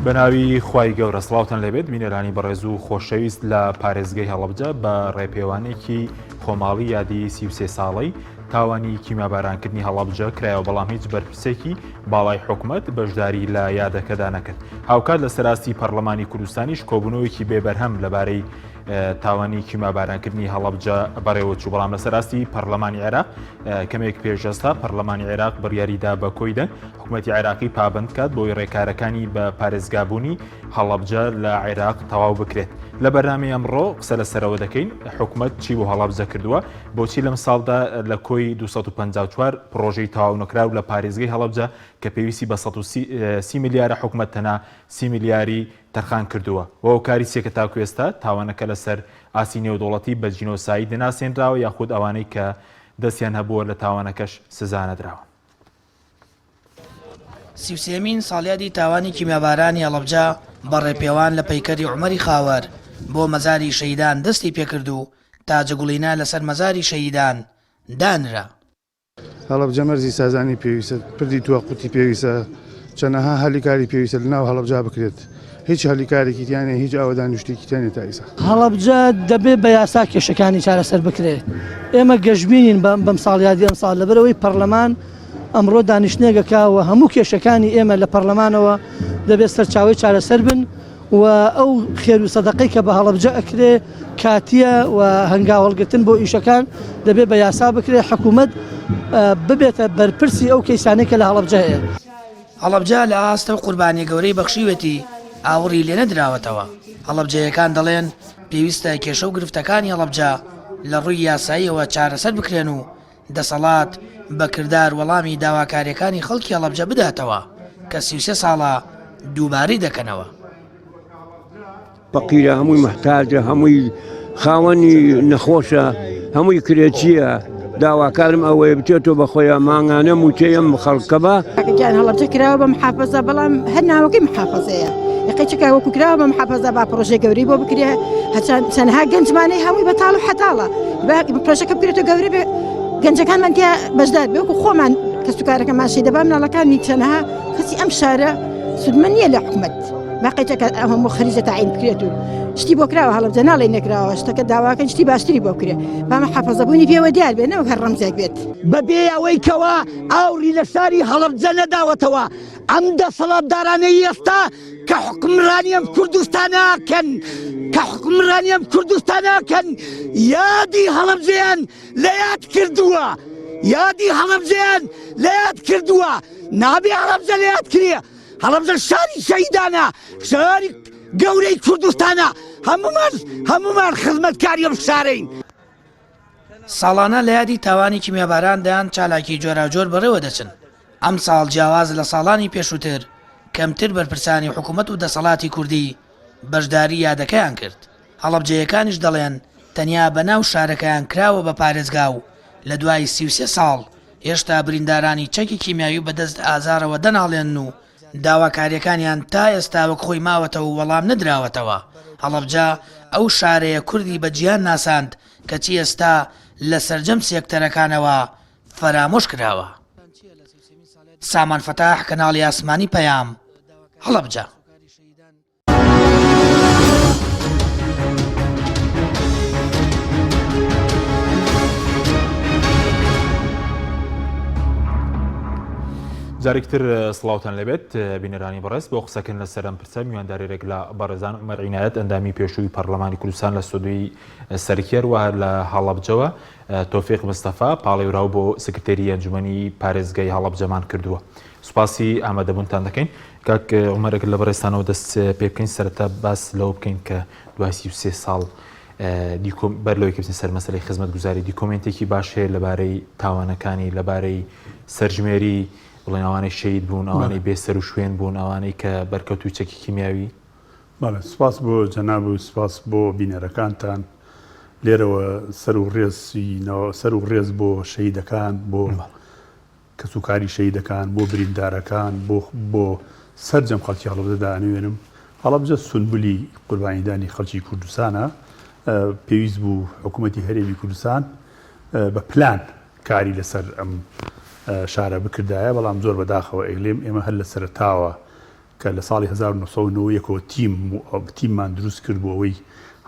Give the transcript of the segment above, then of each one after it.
بەناوی خوای گەورە سڵاوتان لێبێت بینەرانی بەڕێز و خۆشەویست لە پارێزگەی هەڵەبجە بە ڕێپێوانێکی خۆماڵی یادی 33 ساڵەی تاوانی کیمیابارانکردنی هەڵەبجە کرایەوە بەڵام هیچ بەرپرسێکی باڵای حکومەت بەشداری لە یادەکەدا نەکرد هاوکات لە سەراستی پەرلەمانی کوردستانیش کۆبوونەوەیەکی بێبەرهەم لەبارەی تاوانی کیمابارانکردنی هەڵەبجە بەڕێوەچوو بەڵام لەسەر ئاستی پەرلەمانی عێراق کەمێک پێشەستا پەرلەمانی عێراق بڕیاریدا بە کۆی دەنگ حکوومەتی عێراقی پابند کات بۆی ڕێکارەکانی بە پارێزگابوونی هەڵەبجە لە عێراق تەواو بکرێت لە بەرنامی ئەمڕۆ قسە لەسەرەوە دەکەین حکوومەت چی بۆ هەڵەبجە کردووە بۆچی لەم ساڵدا لە کۆی 254 پرۆژەی تەواو نەکراو لە پارێزگەی هەڵەبجە کە پێویستی بە 130 ملیارە حکوومەت تەنها 30 ملیاری تەرخان کردووە و هۆکاری چیە کە تاکو ئێستا تاوانەکە لەسەر ئاستی نێودەوڵەتی بە جینۆساید نەناسێنراوە یاخود ئەوانەی کە دەستیان هەبووە لە تاوانەکەش سزا نەدراون. سیوسێمین ساڵیادی تاوانی کیمیابارانی هەڵەبجە بە ڕێپێوان لە پەیکەری عومەری خاوەر بۆ مەزاری شەهیدان دەستی پێکرد و تاجەگوڵینە لەسەر مەزاری شەهیدان دانرا. هەڵەبجە مەرزی سازانی پێویستە، پردی تواقوتی پێویستە، چەنەها هەلی کاری پێویستە لەناو هەڵەبجە بکرێت، هیچ هەلی کارێکی تیا نیە، هیچ ئاوەدانی و شتێکی تیا نیە تا ئیسا. هەڵەبجە دەبێت بە یاسا کێشەکانی چارەسەر بکرێت، ئێمە گەشبینین بەم ساڵیادی ئەمساڵ، لەبەرئەوەی پەرلەمان ئەمڕۆ دانیشتنێک ئەکا و هەموو کێشەکانی ئێمە لە پەرلەمانەوە دەبێت سەرچاوەی چارەسەر بن. و ئەو خێر و سەدەقەی کە بە هەڵەبجە ئەکرێ کاتییە و هەنگاو هەڵگرتن بۆ ئیشەکان دەبێ بە یاسا بکرێ حکوومەت ببێتە بەرپرسی ئەو کەیسانەی کە لە هەڵەبجە هەیە. هەڵەبجە لە ئاست ئەو قوربانیە گەورەی بەخشیوێتی ئاوڕی لێنەدراوەتەوە، هەڵەبجەیەکان دەڵێن پێویستە کێشە و گرفتەکانی هەڵەبجە لە ڕووی یاساییەوە چارەسەر بکرێن و دەسەڵات بە کردار وەڵامی داواکارییەکانی خەڵکی هەڵەبجە بداتەوە کە 33 ساڵە دووبارەی دەکەنەوە. فەقیرە هەمووی محتاجە هەمووی خاوەنی نەخۆشە هەمووی کرێچییە داواکارم ئەوەیە بچێتەوە بە خۆیان مانگانە موچەی ئەم خەڵکە بە. گیان هەڵەبجە کراوە بە محافەزە بەڵام هەر ناوەکەی محافەزەیە یەقەی چکا وەکو کراوە بە محافەزە با پڕۆژەی گەورەی بۆ بکرێ هەچەند چەندها گەنجمانەی هەمووی بەتاڵ و حەتاڵە با پرۆژەکە بکرێتەوە گەورە بێ گەنجەکانمان تیا بەشدار بێ وەکو خۆمان کەسوکارەکەمان شەیدە با مناڵەکانی چەنەها کەسی ئەم شارە سوودمەند نییە لە حکومەت با قەیچەکە ئەو هەموو خەریجە تەعین بکرێت و شتی بۆ کراوە هەڵەبجە ناڵێ نەکراوە شتەکە داواکەن شتی باشتری بۆ بکرێ با محافەزەبوونی پێوە دیار بێ نەوەک هەر ڕەمزێک بێت. بەبێ ئەوەی کەوا ئاوڕی لە شاری هەڵەبجە نەداوەتەوە، ئەم دەسەڵاتدارانەی ئێستا کە حوکمڕانی ئەم کوردستانە ئەکەن، کە حوکمڕانی ئەم کوردستانە ئەکەن، یادی هەڵەبجەیان لە یاد کردووە، یادی هەڵەبجەیان لە یاد کردووە، نابێ هەڵەبجە لە یاد کرێ، هەڵەبجە شاری شەهیدانە، شاری گەورەی کوردستانە، هەموومان هەموومان خزمەتکاری ئەم شارەین. ساڵانە لە یادی تاوانی کیمیاباران دەیان چالاکی جۆراوجۆر بەڕێوە دەچن، ئەمساڵ جیاواز لە ساڵانی پێشووتر کەمتر بەرپرسانی حکومەت و دەسەڵاتی کوردی بەشداری یادەکەیان کرد، هەڵەبجەیەکانیش دەڵێن تەنیا بە ناو شارەکەیان کراوە بە پارێزگا و لە دوای 33 ساڵ هێشتا بریندارانی چەکی کیمیاوی بەدەست ئازارەوە دەناڵێنن و داواکارییەکانیان تا ئێستا وەک خۆی ماوەتەوە و وەڵام نەدراوەتەوە، هەڵەبجە ئەو شارەیە کوردی بە جیهان ناساند کەچی ئێستا لە سەرجەم سێکتەرەکانەوە فەرامۆش کراوە. سامان فەتاح، کەناڵی ئاسمانی پەیام، هەڵەبجە. جارێکتر سڵاوتان لەبێت بینەرانی بەڕێز بۆ قسەکردن لەسەر ئەم پرسە میواندارێک لە بەڕێزان عومەر عینایەت ئەندامی پێشووی پەرلەمانی کوردستان لە ستۆدیۆی سەرکیەر و هەر لە هەڵەبجەوە تۆفیق مستەفا پاڵێوراو بۆ سکرتێری ئەنجومەنی پارێزگای هەڵەبجەمان کردووە. سوپاسی ئامادەبوونتان دەکەین. کاک عومەر ئەگەر لە بەڕێزتانەوە دەست پێ بکەین سەرەتا باس لەوە بکەین کە دوای 33 ساڵ بەر لەوەی کە بچین سەر مەسەلەی خزمەتگوزاری دیکۆمێنتێکی باش هەیە لەبارەی تاوانەکانی لەبارەی سەرژمێری بڵێن ئەوانەی شەهید بوون ئەوانەی بێ سەر و شوێن بوون ئەوانەی کە بەرکەوتووی چەکی کیمیاوی بەڵێ سوپاس بۆ جەناب و سوپاس بۆ بینەرەکانتان لێرەوە سەر و ڕێزی سەر و ڕێز بۆ شەهیدەکان بۆ کەسوکاری شەهیدەکان بۆ بریندارەکان بۆ بۆ سەرجەم خەڵکی هەڵەبجە دانوێنم هەڵەبجە سونبولی قوربانیدانی خەڵکی کوردستانە پێویست بوو حکوومەتی هەرێمی کوردستان بە پلان کاری لەسەر ئەم شارە بکردایە بەڵام زۆر بەداخەوە ئەیڵێم ئێمە هەر لە سەرەتاوە. کە لە ساڵی 1991 ەوە تیم تیممان دروست کرد بۆ ئەوەی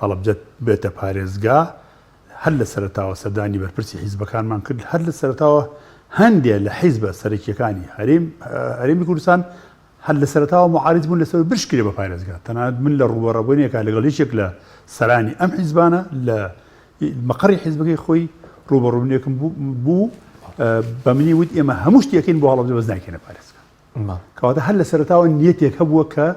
هەڵەبجە بێتە پارێزگا هەر لە سەرەتاوە سەردانی بەرپرسی حیزبەکانمان کرد هەر لە سەرەتاوە هەندێ لە حیزبە سەرەکیەکانی هەرێم هەرێمی کوردستان هەر لە سەرەتاوە معارض بوون لەسەر بشکرێ بە پارێزگا تەنانەت من لە ڕووبەڕەبوونێکا لەگەڵ یەکێک لە سەرانی ئەم حیزبانە لە مەقەڕی حیزبەکەی خۆی ڕووبەڕوونێکم بوو بە منی وت ئێمە هەموو شتێکین بۆ هەڵەبجە بەس ناکەینە پارێزگا کەواتە هەر لە سەرەتاوە نیەتێک هەبووە کە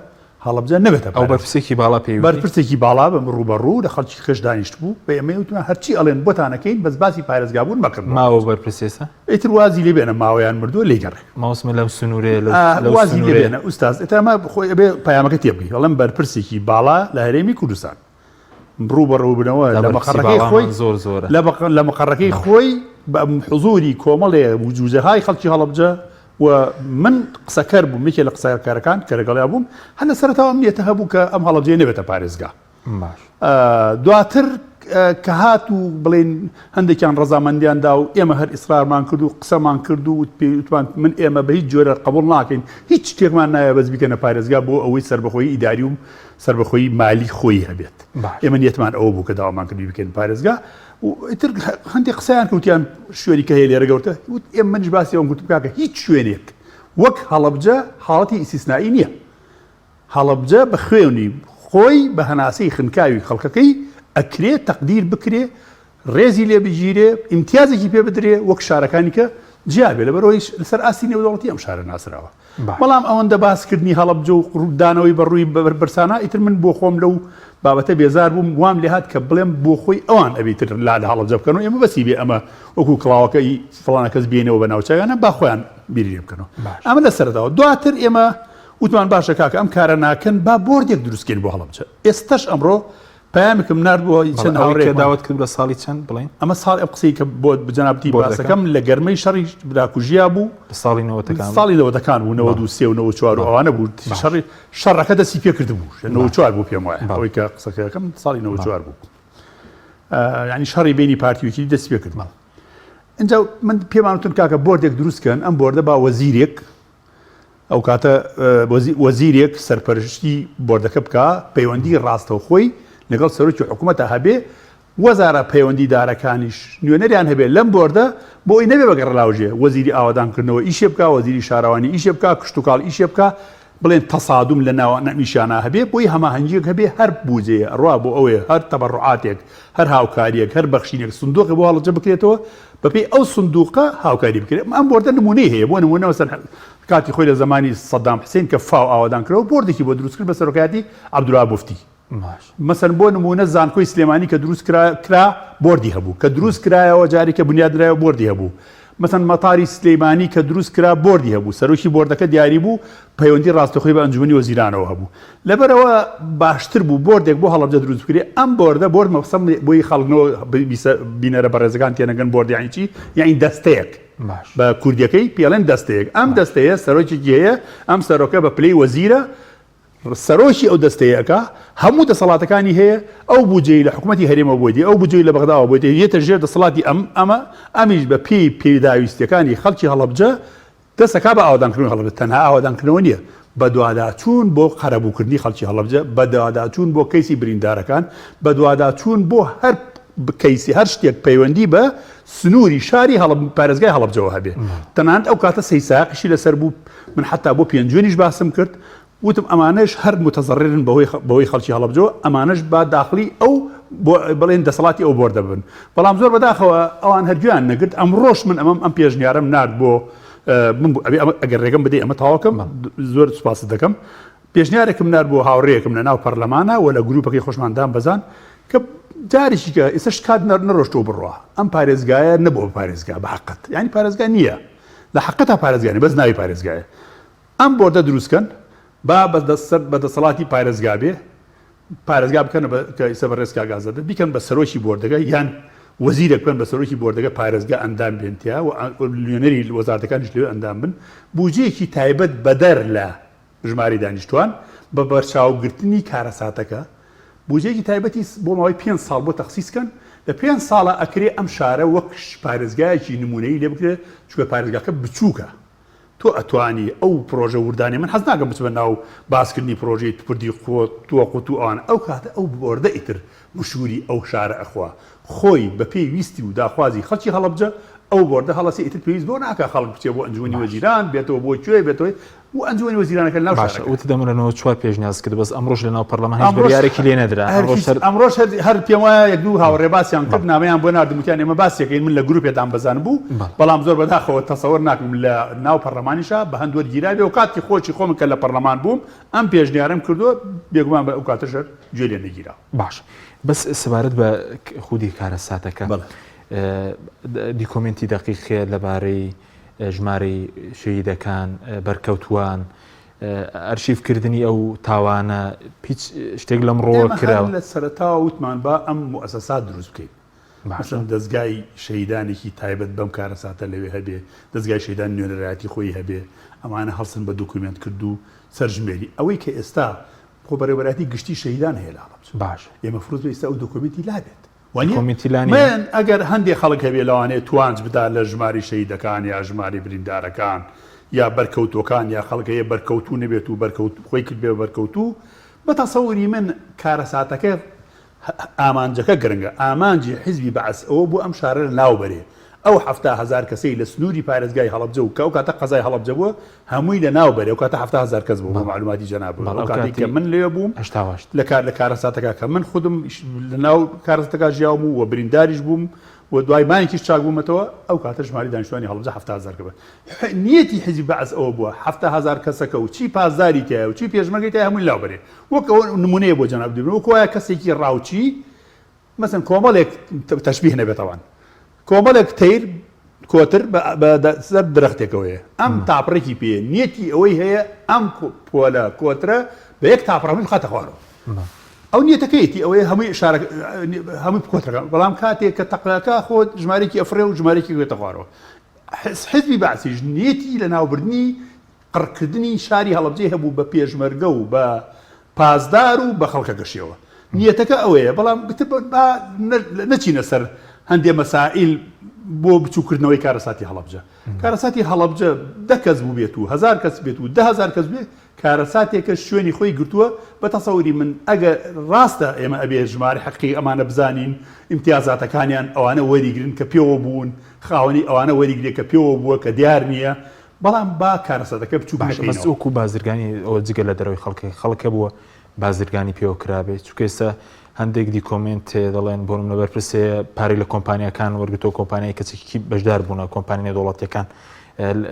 هەڵەبجە نەبێتە ئەو بەرپرسێکی باڵا پێی بەرپرسێکی باڵا بەم ڕووبەڕوو لە خەڵکی خێش دانیشت بوو بە ئێمەی وتمان هەرچی ئەڵێن بۆتانەکەین بەس باسی پارێزگابوون مەکەن ماوە بەرپرسێسە ئیتر وازی لێ بێنە ماوەیان مردووە لێی گەڕێ ماوسمە لەم سنوورەیە وازی لێ بێنە ئوستاز ئێتا ئەمە خۆی ئەبێ پەیامەکە تێبگەی ئەڵێم بەرپرسێکی باڵا لە هەرێمی کوردستان ڕووبەڕووبنەوە لە مەقەڕەکەی خۆی زۆر زۆرە لە مەقەڕەکەی خۆی بە حزوری کۆمەڵێ وجوزەهای خەڵکی هەڵەبجە و من قسەکەر بووم یەکێ لە قسەکەرەکان کە لەگەڵیا بووم هەر لە سەرەتاوە ئەم نیەتە هەبوو کە ئەم هەڵەبجەیە نەبێتە پارێزگا دواتر کە هات و بڵێن هەندێکیان ڕەزامەندیان دا و ئێمە هەر ئیسرارمان کرد و قسەمان کرد و وتمان من ئێمە بە هیچ جۆرە قبول ناکەین هیچ شتێکمان نایە بەس بیکەنە پارێزگا بۆ ئەوەی سەربەخۆیی ئیداری و سەربەخۆیی مالی خۆی هەبێت ئێمە نیەتمان ئەوە بوو کە داوامان کرد بیکەین پارێزگا و ئیتر هەندێک قسەیان کەوتیان شوێنی کە هەیە لێرە گەورتە وت ئێمە منیش باسی ئەوم گوتم کاکە هیچ شوێنێک وەک هەڵەبجە حاڵەتی ئیستیسنائی نییە هەڵەبجە بە خوێنی خۆی بە هەناسەی خنکاوی خەڵکەکەی ئەکرێ تەقدیر بکرێ ڕێزی لێ بگیرێ ئیمتیازێکی پێ بدرێ وەک شارەکانی کە جیا بێ لەبەرئەوەی لەسەر ئاستی نێودەوڵەتی ئەم شارە ناسراوە بەڵام ئەوەندە باسکردنی هەڵەبجە و دانەوەی بە ڕووی بەرپرسانە ئیتر من بۆ خۆم لەو بابەتە بێزار بووم وام لێهات کە بڵێم بۆ خۆی ئەوان ئەبێ تر لا لە هەڵەبجە بکەن و ئێمە بەسی بێ ئەمە وەکو کڵاوەکەی فڵانە کەس بێنەوە بە ناوچەیانە با خۆیان بیری لێ بکەنەوە ئەمە لە سەرەتاوە دواتر ئێمە وتمان باشە کاکە ئەم کارە ناکەن با بۆردێک دروستکەین بۆ هەڵەبجە ئێستش ئەمڕۆ پەیامێکم نارد بۆ چەند هاوڕێ داوت کرد لە ساڵی چەند بڵێن ئەمە ساڵ ئەم قسەی کە بۆ جەنابتی باسەکەم لە گەرمەی شەڕی براکوژیا بوو ساڵی نەوەتەکان ساڵی نەوەتەکان بوو 93 و 94 و ئەوانە بوو شەڕی شەڕەکە دەستی پێ کرد بوو 94 بوو پێم وایە ئەوەی کە قسەکەکەم ساڵی 94 بوو ینی شەڕی بینی پارتی ویکی دەستی پێ کرد اینجا من پێمان وتن کاکە بۆردێک دروستکەن ئەم بۆردە با وەزیرێک ئەو کاتە وەزیرێک سەرپەرشتی بۆردەکە بکا، پەیوەندی ڕاستەوخۆی لەگەڵ سەرۆکی حکوومەتا هەبێ، وەزارە پەیوەندیدارەکانیش نوێنەریان هەبێ لەم بۆردە، بۆ ئەوەی نەبێ بە گەڕەلاوژێ، وەزیری ئاوەدانکردنەوە ئیشێ بکا، وەزیری شارەوانی ئیشێ بکا، کشتوکاڵ ئیشێ بکا، بڵێن تەسادوم لە ناوان ئەم ئیشانە هەبێ، بۆی هەماهەنگییەک هەبێ، هەر بوجەیە ئەڕوا بۆ ئەوەیە، هەر تەبەڕوعاتێک، هەر هاوکارییەک، هەر بەخشینێک، سندووقێک بۆ هەڵەبجە بکرێتەوە، بەپێی ئەو سندوقە هاوکاری بکرێت ئەم بۆردە نمونەی هەیە بۆ نمونە مەسەن کاتی خۆی لە زمانی سەدام حسین کە فاو ئاوادان کراوە بۆردێکی بۆ دروست کرد بە سەرۆکایەتی عەبدوڵا موفتی مەسەن بۆ نمونە زانکۆی سلێمانی کە دروست کرا کرا بۆردی هەبوو کە دروست کرایەوە جاری کە بنیاد نرایەوە بۆردی هەبوو مەسەن مەتاری سلێمانی کە دروست کرا بۆردی هەبوو سەرۆکی بۆردەکە دیاری بوو پەیوەندی ڕاستەخۆی بە ئەنجومەنی وەزیرانەوە هەبوو لەبەرئەوە باشتر بوو بۆردێک بۆ هەڵەبجە دروست بکرێ ئەم بۆردە بۆرد مەبسەم بۆی خەڵک بینەرە بەڕێزەکان تێنەگەن بۆرد یانی چی یانی دەستەیەک بە کوردیەکەی پێڵێن دەستەیەک ئەم دەستەیە سەرۆکێکی هەیە ئەم سەرۆکە بە پلەی وەزیرە سەرۆکی ئەو دەستەیەکە هەموو دەسەڵاتەکانی هەیە ئەو بودجەی لە حکوومەتی هەرێمەوە بۆی دێ ئەو بودجەی لە بەغداوە بۆی دێ یەتە ژێر دەسەڵاتی ئەم ئەمە ئەمیش بە پێی پێداویستیەکانی خەڵکی هەڵەبجە دەست ئەکا بە ئاوەدانکردنەوەی هەڵەبجە، تەنها ئاوەدانکردنەوە نییە، بەدواداچوون بۆ قەرەبووکردنی خەڵکی هەڵەبجە، بەدواداچوون بۆ کەیسی بریندارەکان، بەدواداچوون بۆ هەر کەیسی هەر شتێک پەیوەندی بە سنووری شاری هەڵەب پارێزگای هەڵەبجەوە هەبێ. تەنانەت ئەو کاتە سەید سایەقیشی لەسەر بوو، من حەتا بۆ پێنجوێنیش باسم کرد، وتم ئەمانەش هەر متەزەڕرن بەهۆی بەهۆی خەڵکی هەڵەبجەوە ئەمانەش با داخڵی ئەو بڵێن دەسەڵاتی ئەو بۆردە بن بەڵام زۆر بەداخەوە ئەوان هەر گوێیان نەگرت ئەمڕۆش من ئەمەم ئەم پێشنیارەم نارد بۆ من ئەگەر ڕێگەم بدەی ئەمە تەواوکەم زۆر سوپاست دەکەم پێشنیارێکم نارد بۆ هاوڕێیەکم لە ناو پەرلەمانە و لە گروپەکەی خۆشمان دام بەزان کە جارێکی کە ئێستاش کات نەڕۆشتەوە بڕوا ئەم پارێزگایە نەبووە پارێزگا بە حەقەت یعنی پارێزگا نییە لە حەقەتا پارێزگانی بەس ناوی پارێزگایە ئەم بۆردە دروست کەن با بە بە دەسەڵاتی پارێزگا بێ پارێزگا بکەن بە کە ئیسە بەڕێز کاک ئازادە بیکەن بە سەرۆکی بۆردەکە یان وەزیرێک بکەن بە سەرۆکی بۆردەکە پارێزگا ئەندام بێن تیا و نوێنەری وەزارەتەکانیش لەوێ ئەندام بن بودجەیەکی تایبەت بەدەر لە ژمارەی دانیشتوان بە بەرچاوگرتنی کارەساتەکە بودجەیەکی تایبەتی بۆ ماوەی پێنج ساڵ بۆ تەخسیس کەن لە پێنج ساڵە ئەکرێ ئەم شارە وەک پارێزگایەکی نمونەیی لێ بکرێت چونکە پارێزگاکە بچووکە. تۆ ئەتوانی ئەو پرۆژە وردانەی من حەز ناکەم بچمە ناو باسکردنی پرۆژەی پردی تۆق و ئەوانە ئەو کاتە ئەو بۆردە ئیتر مشوری ئەو شارە ئەخوا خۆی بە پێی ویستی و داخوازی خەڵکی هەڵەبجە ئەو بۆردە هەڵەسێ ئیتر پێویست بەوە ناکا خەڵک بچێ بۆ ئەنجومەنی وەزیران بێتەوە بۆ کوێ بێتەوە و ئەنجومەنی وەزیرانەکە لەناو باشە شارەکە. وتت ئەمە لە 94 پێشنیاز کرد بەس ئەمڕۆش لەناو پەرلەمان هیچ ئەمڕۆش بڕیارێکی لێ نەدرا هەر ئەمڕۆش هیچ هەر ئەمڕۆش هەر هەر پێم وایە یەک دوو هاوڕێ باسیان کرد نامەیان بۆ ناردم وتیان ئێمە باسی ئەکەین من لە گروپێ دامبەزاندبوو بەڵێ. بەڵام زۆر بەداخەوە تەسەوەر ناکەم لە ناو پەرلەمانیشا بە هەند وەرگیرابێ و کاتی خۆشی خۆم کە لە پەرلەمان بووم ئەم پێشنیارەم کردووە بێگومان بە ئەو کاتەش هەر گوێ لێ نەگیراوە. باشە بەس سەبارەت بە خودی کارەساتەکە بەڵێ. دیکۆمێنتی دەقیق هەیە لەبارەی ژمارەی شەهیدەکان، بەرکەوتووان، ئەرشیفکردنی ئەو تاوانە، هیچ شتێک لەم ڕووەوە ئێمە هەر کراوە؟ لە سەرەتاوە وتمان با ئەم موئەسەسات دروست بکەین. باشە. مەسەلەن دەزگای شەهیدانێکی تایبەت بەم کارەساتە لەوێ هەبێ، دەزگای شەهیدان نوێنەرایەتی خۆی هەبێ، ئەمانە هەڵسن بە دۆکیومێنت کرد و سەرژمێری. ئەوەی کە ئێستا خۆ بەڕێوەبەرایەتی گشتی شەهیدان هەیە لە هەڵەبجە. باشە. ئێ مەفروز بێ ئیستا ئەو دۆکۆمێنتی لابێت. وانیە؟ کۆمیتی لا نیە؟ من ئەگەر هەندێ خەڵک هەبێ لەوانەیە توانج بدا لە ژماری شەهیدەکان یا ژماری بریندارەکان یا بەرکەوتوەکان یا خەڵک هەیە بەرکەوتوو نەبێت و بەرکەوت خۆی کردبێ بە بەرکەوتوو بە تەسەوری من کارەساتەکە ئامانجەکە گرنگە ئامانجی حیزبی بەعس ئەوە بوو ئەم شارە لە ناو بەرێ ئەو 70 هەزار کەسەی لە سنووری پارێزگای هەڵەبجە و کە ئەو کاتە قەزای هەڵەبجە بووە هەمووی لە ناو بەرێ ئەو کاتە 70 هەزار کەس بوو بۆ مەعلوماتی جەناب بەڵێ ئەو ئەو کاتەی کە کاتی من لەوێ بووم 88. لە کار لە کارەساتەکە کە من خودم لە ناو کارەساتەکە ژیاوم و برینداریش بووم و دوای مانگێکیش چاک بوومەتەوە ئەو کاتە ژمارەی دانیشتوانی هەڵەبجە 70 هەزار کە بوو نیەتی حیزبی بەعس ئەوە بووە 70 هەزار کەسەکە و چی پاسداری تیایە و چی پێشمەرگەی تیایە هەمووی لاو بەرێ وەک ئەوە نمونەیە بۆ جەناب دبن وەک وایە کەسێکی ڕاوچی مەسەن کۆمەڵێک تەشبیه نەبێت تەوان کۆمەڵێک تەیر کۆتر بە سەر درەختێکەوەیە ئەم تاپڕێکی پێ نیەتی ئەوەی هەیە ئەم پۆلە کۆترە بە یەک تاپڕەمی بخاتە خوارەوە ئەو نیەتەکەیەتی ئەوەیە هەمووی شارە هەمووی کۆترەکان بەڵام کاتێک کە تەقەکە خۆ ژمارێکی ئەفرێ و ژمارێکی گوێتە خوارەوە حزبی بەعسیش نیەتی لە ناوبردنی قڕکردنی شاری هەڵەبجەی هەبوو بە پێشمەرگە و بە پاسدار و بە خەڵکەکەشیەوە. نیەتەکە ئەوەیە، بەڵام ئیتر با نەچینە سەر هەندێ مەسائیل بۆ بچووکردنەوەی کارەساتی هەڵەبجە. کارەساتی هەڵەبجە دە کەس بووبێت و هەزار کەس بێت و 10,000 کەس بێت، کارەساتێکە شوێنی خۆی گرتووە. بە تەسەوری من ئەگەر ڕاستە ئێمە ئەبێ ژمارەی حەقیقی ئەمانە بزانین، ئیمتیازاتەکانیان ئەوانە وەریگرن کە پێوە بوون، خاوەنی ئەوانە وەریگرێ کە پێوە بووە کە دیار نییە، بەڵام با کارەساتەکە بچووک باشە بەس نەکەینەوە. وەکو بازرگانی ئەوە جگە لە دەرەوەی خەڵکەکە خەڵک هەبووە بازرگانی پێوە کرابێت چونکە ئێستا هەندێک دیکۆمێنت هەیە دەڵێن بۆ نمونە بەرپرس هەیە پارەی لە کۆمپانیاکان وەرگرتووە کۆمپانیای کەسێکی بەشدار بوونە کۆمپانیا نێودەوڵەتیەکان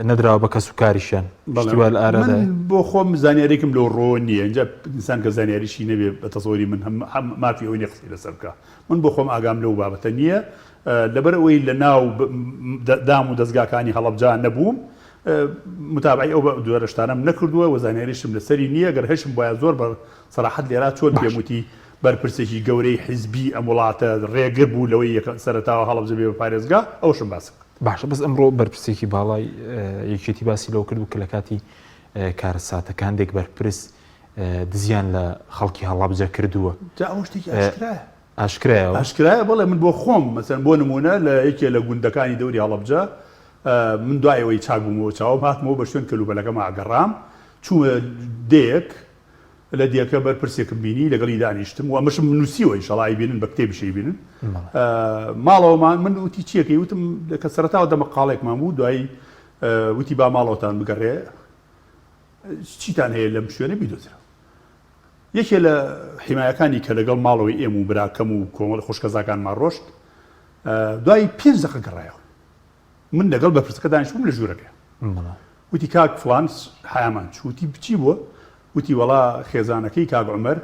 نەدراوە بە کەس و کاریشیان بەڵێ شتی وا لە ئارادایە من بۆ خۆم زانیاریکم لەو ڕۆوە نییە ئینجا ئینسان کە زانیاریشی نەبێ بە تەسەوری من هەم هەم مافی ئەوەی نییە قسەی لەسەر بکا من بۆ خۆم ئاگام لەو بابەتە نییە لەبەر ئەوەی لە ناو دام و دەزگاکانی هەڵەبجە نەبووم متابعەی ئەو جۆرە شتانەم نەکردووە و زانیاریشم لەسەری نییە گەر هەشم بوایە زۆر بە سەراحەت لێرا چۆن پێم وتی بەرپرسێکی گەورەی حیزبی ئەم وڵاتە ڕێگر بوو لەوەی یەکە سەرەتاوە هەڵەبجە بێ بە پارێزگا ئەوشم باسم کرد. باشە بەس ئەمڕۆ بەرپرسێکی باڵای یەکێتی باسی لەوە کرد بوو کە لە کاتی کارەساتەکە هەندێک بەرپرس دزیان لە خەڵکی هەڵەبجە کردووە. جا ئەوە شتێکی ئاشکرایە. ئاشکرایە ئەوە؟ ئاشکرایە بەڵێ من بۆ خۆم مەسەلەن بۆ نموونە لە یەکێ لە گوندەکانی دەوری هەڵەبجە من دوای ئەوەی چاک بوومەوە چاوم هاتمەوە بە شوێن کەلوپەلەکەما گەڕام چوومە دێیەک لە دێکە بەرپرسێکم بینی لەگەڵی دانیشتم و ئەمەشم نووسیوە ئینشەڵا ئەیبینن بە کتێبیش ئەیبینن ماڵەوەمان من وتی چیەکەی وتم کە سەرەتاوە دەمەقاڵێکمان بوو دوایی وتی با ماڵەوەتان بگەڕێ چیتان هەیە لەم شوێنە بیدۆزرەوە یەکێ لە حیمایەکانی کە لەگەڵ ماڵەوەی ئێم و براکەم و کۆمەڵی خوشکەزاکانمان ڕۆشت دوای پێنج دەقە گەڕایەوە من لەگەڵ بەرپرسەکە دانیشتبووم لە ژوورەکە وتی کاک فڵان حەیامان چوو وتی چی بووە وتی وەڵا خێزانەکەی کاک عومەر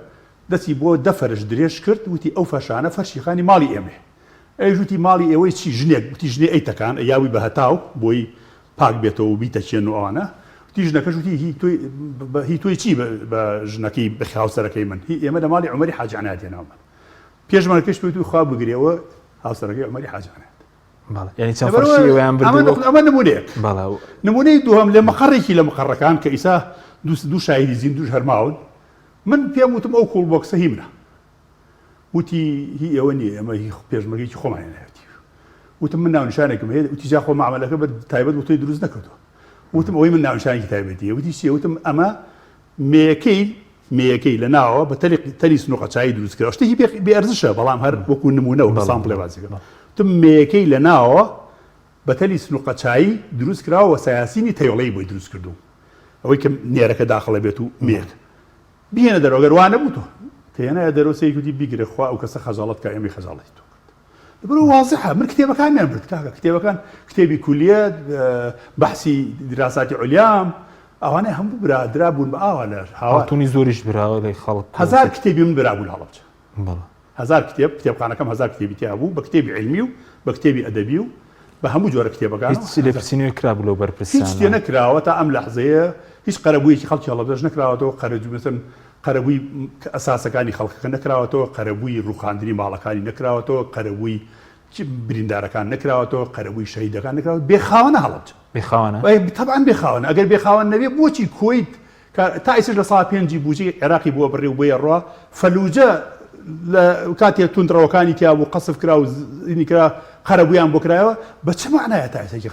دەستی بۆ دە فەرش درێژ کرد وتی ئەو فەرشانە فەرشی خانی ماڵی ئێمەیە ئەویش وتی ماڵی ئێوەی چی ژنێک وتی ژنێ ئەی تەکان ئەیاوی بە هەتاو بۆی پاک بێتەوە و بیتەکێن و ئەوانە وتی ژنەکەش وتی هی تۆی هی تۆی چی بە ژنەکەی بە هاوسەرەکەی من هی ئێمە لە ماڵی عومەری حاجی عەنایەت هێناومان پێشمەرگەکەش پێی وتی خوا بگرێ ئەوە هاوسەرەکەی عومەری حاجی عەنایەت بەڵێ یعنی چەند فەرشی ئێوەیان بردووە ئەمە نمونەیەک بەڵێ نمونەی دووهەم لە مقەڕێکی لە مقەڕەکان کە ئیسا دوو شاهیدی زیندووش هەرماون من پێم وتم ئەو کوڵبۆکسە هی منە وتی هی ئێوە نییە ئێمە هی پێشمەرگێکی خۆمان هێنایەتی وتم من ناونیشانێکم هەیە وتی جا خۆ مەعمەلەکە بە تایبەت بۆ تۆی دروست نەکردووە. وتم ئەوەی من ناونیشانێکی تایبەتیە وتی چیە وتم ئەمە مێیەکەی مێیەکەی لە ناوە بە تەلی تەلی سنوقە چایی دروست کراوە شتێکی بێ بێ ئەرزشە بەڵام هەر وەکو نمونە و sample ێ باسی کردم وتم مێیەکەی لە ناوە بە تەلی سنوقە چایی دروست کراوە و سەیاسینی تەیڵەی بۆی دروست کردووم ئەوەی کە نێرەکە داخڵە بێت و مێیەک بیهێنە دەرەوە گەر وا نەبوو تۆ کە هێنایە دەرەوە سەیری وتی بیگرە خوا ئەو کەسە خەجاڵەت کا ئێمەی خەجاڵەتی تۆ کرد لەبەرئەوە وازحە من کتێبەکانیان برد کاکە کتێبەکان کتێبی کولیە بەحسی دراساتی عولیام ئەوانە هەموو برا درابوون بە ئاوا لە هاوار ئاڵتونی زۆریش براوە لای خەڵک هەزار کتێبی من برابوو لە هەڵەبجە بەڵێ هەزار کتێب، کتێبخانەکەم هەزار کتێبی تیا بوو، بە کتێبی عیلمی و بە کتێبی ئەدەبی و بە هەموو جۆرە کتێبەکان. هیچ لێپرسینەوەیەک کرابوو لەو بەرپرسانە؟ هیچ شتێ نەکراوە تا ئەم لەحزەیە، هیچ قەرەبوویەکی خەڵکی هەڵەبجەش نەکراوەتەوە، قەرەجوو مەسەلەن قەرەبووی ئەساسەکانی خەڵکەکە نەکراوەتەوە، قەرەبووی ڕووخاندنی ماڵەکانی نەکراوەتەوە، قەرەبووی بریندارەکان نەکراوەتەوە، قەرەبووی شەهیدەکان نەکراوە، بێ خاوەنە هەڵەبجە. بێ خاوەنە؟ تەبعەن بێ خاوەنە، ئەگەر بێ خاوەن نەبێ بۆچی کۆیت کە تا ئیستاش لە سا پێنجی بوجەی عێراقی بووە بڕی و بۆیە ڕوا فەلوجە لە کاتێ توندڕەوەکانی تیا بوو قەسف کرا و زینی کرا قەرەبوویان بۆ کرایەوە بە چ مەعنایە تا ئێستا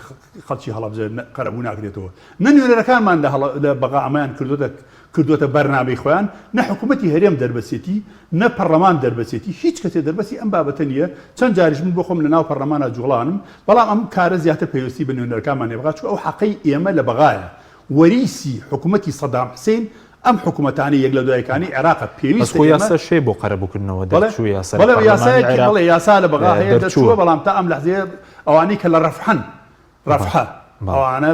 خەڵکی هەڵەبجە قەرەبوو ناکرێتەوە نە نوێنەرەکانمان لە هەڵە لە بەغا ئەمەیان کردۆتە کردۆتە بەرنامەی خۆیان نە حکوومەتی هەرێم دەربەسێتی نە پەڕلەمان دەربەسێتی هیچ کەسێ دەربەسی ئەم بابەتە نییە چەند جاریش من بۆ خۆم لە ناو پەڕلەمانا جوڵانم بەڵام ئەم کارە زیاتر پەیوەستی بە نوێنەرەکانمان هەیە بەغا چونکە ئەو حەقەی ئێمە لە بەغایە وەریسی حکومەتی سەدام حسین ئەم حکومەتانەی یەک لە دوایەکانی عێراقە بەس پێویستە خۆ ئێمە یاساش هەیە بۆ قەرەبووکردنەوە بەڵێ دەرچووە یاسا لە بەڵێ پەرلەمانی یاسایەکی عێراق بەڵێ یاسا لە بەغا هەیە دەرچووە دەرچووە بەڵام تا ئەم لەحزەیە ئەوانەی کە لە ڕەفحەن بەڵێ ڕەفحە بەڵێ ئەوانە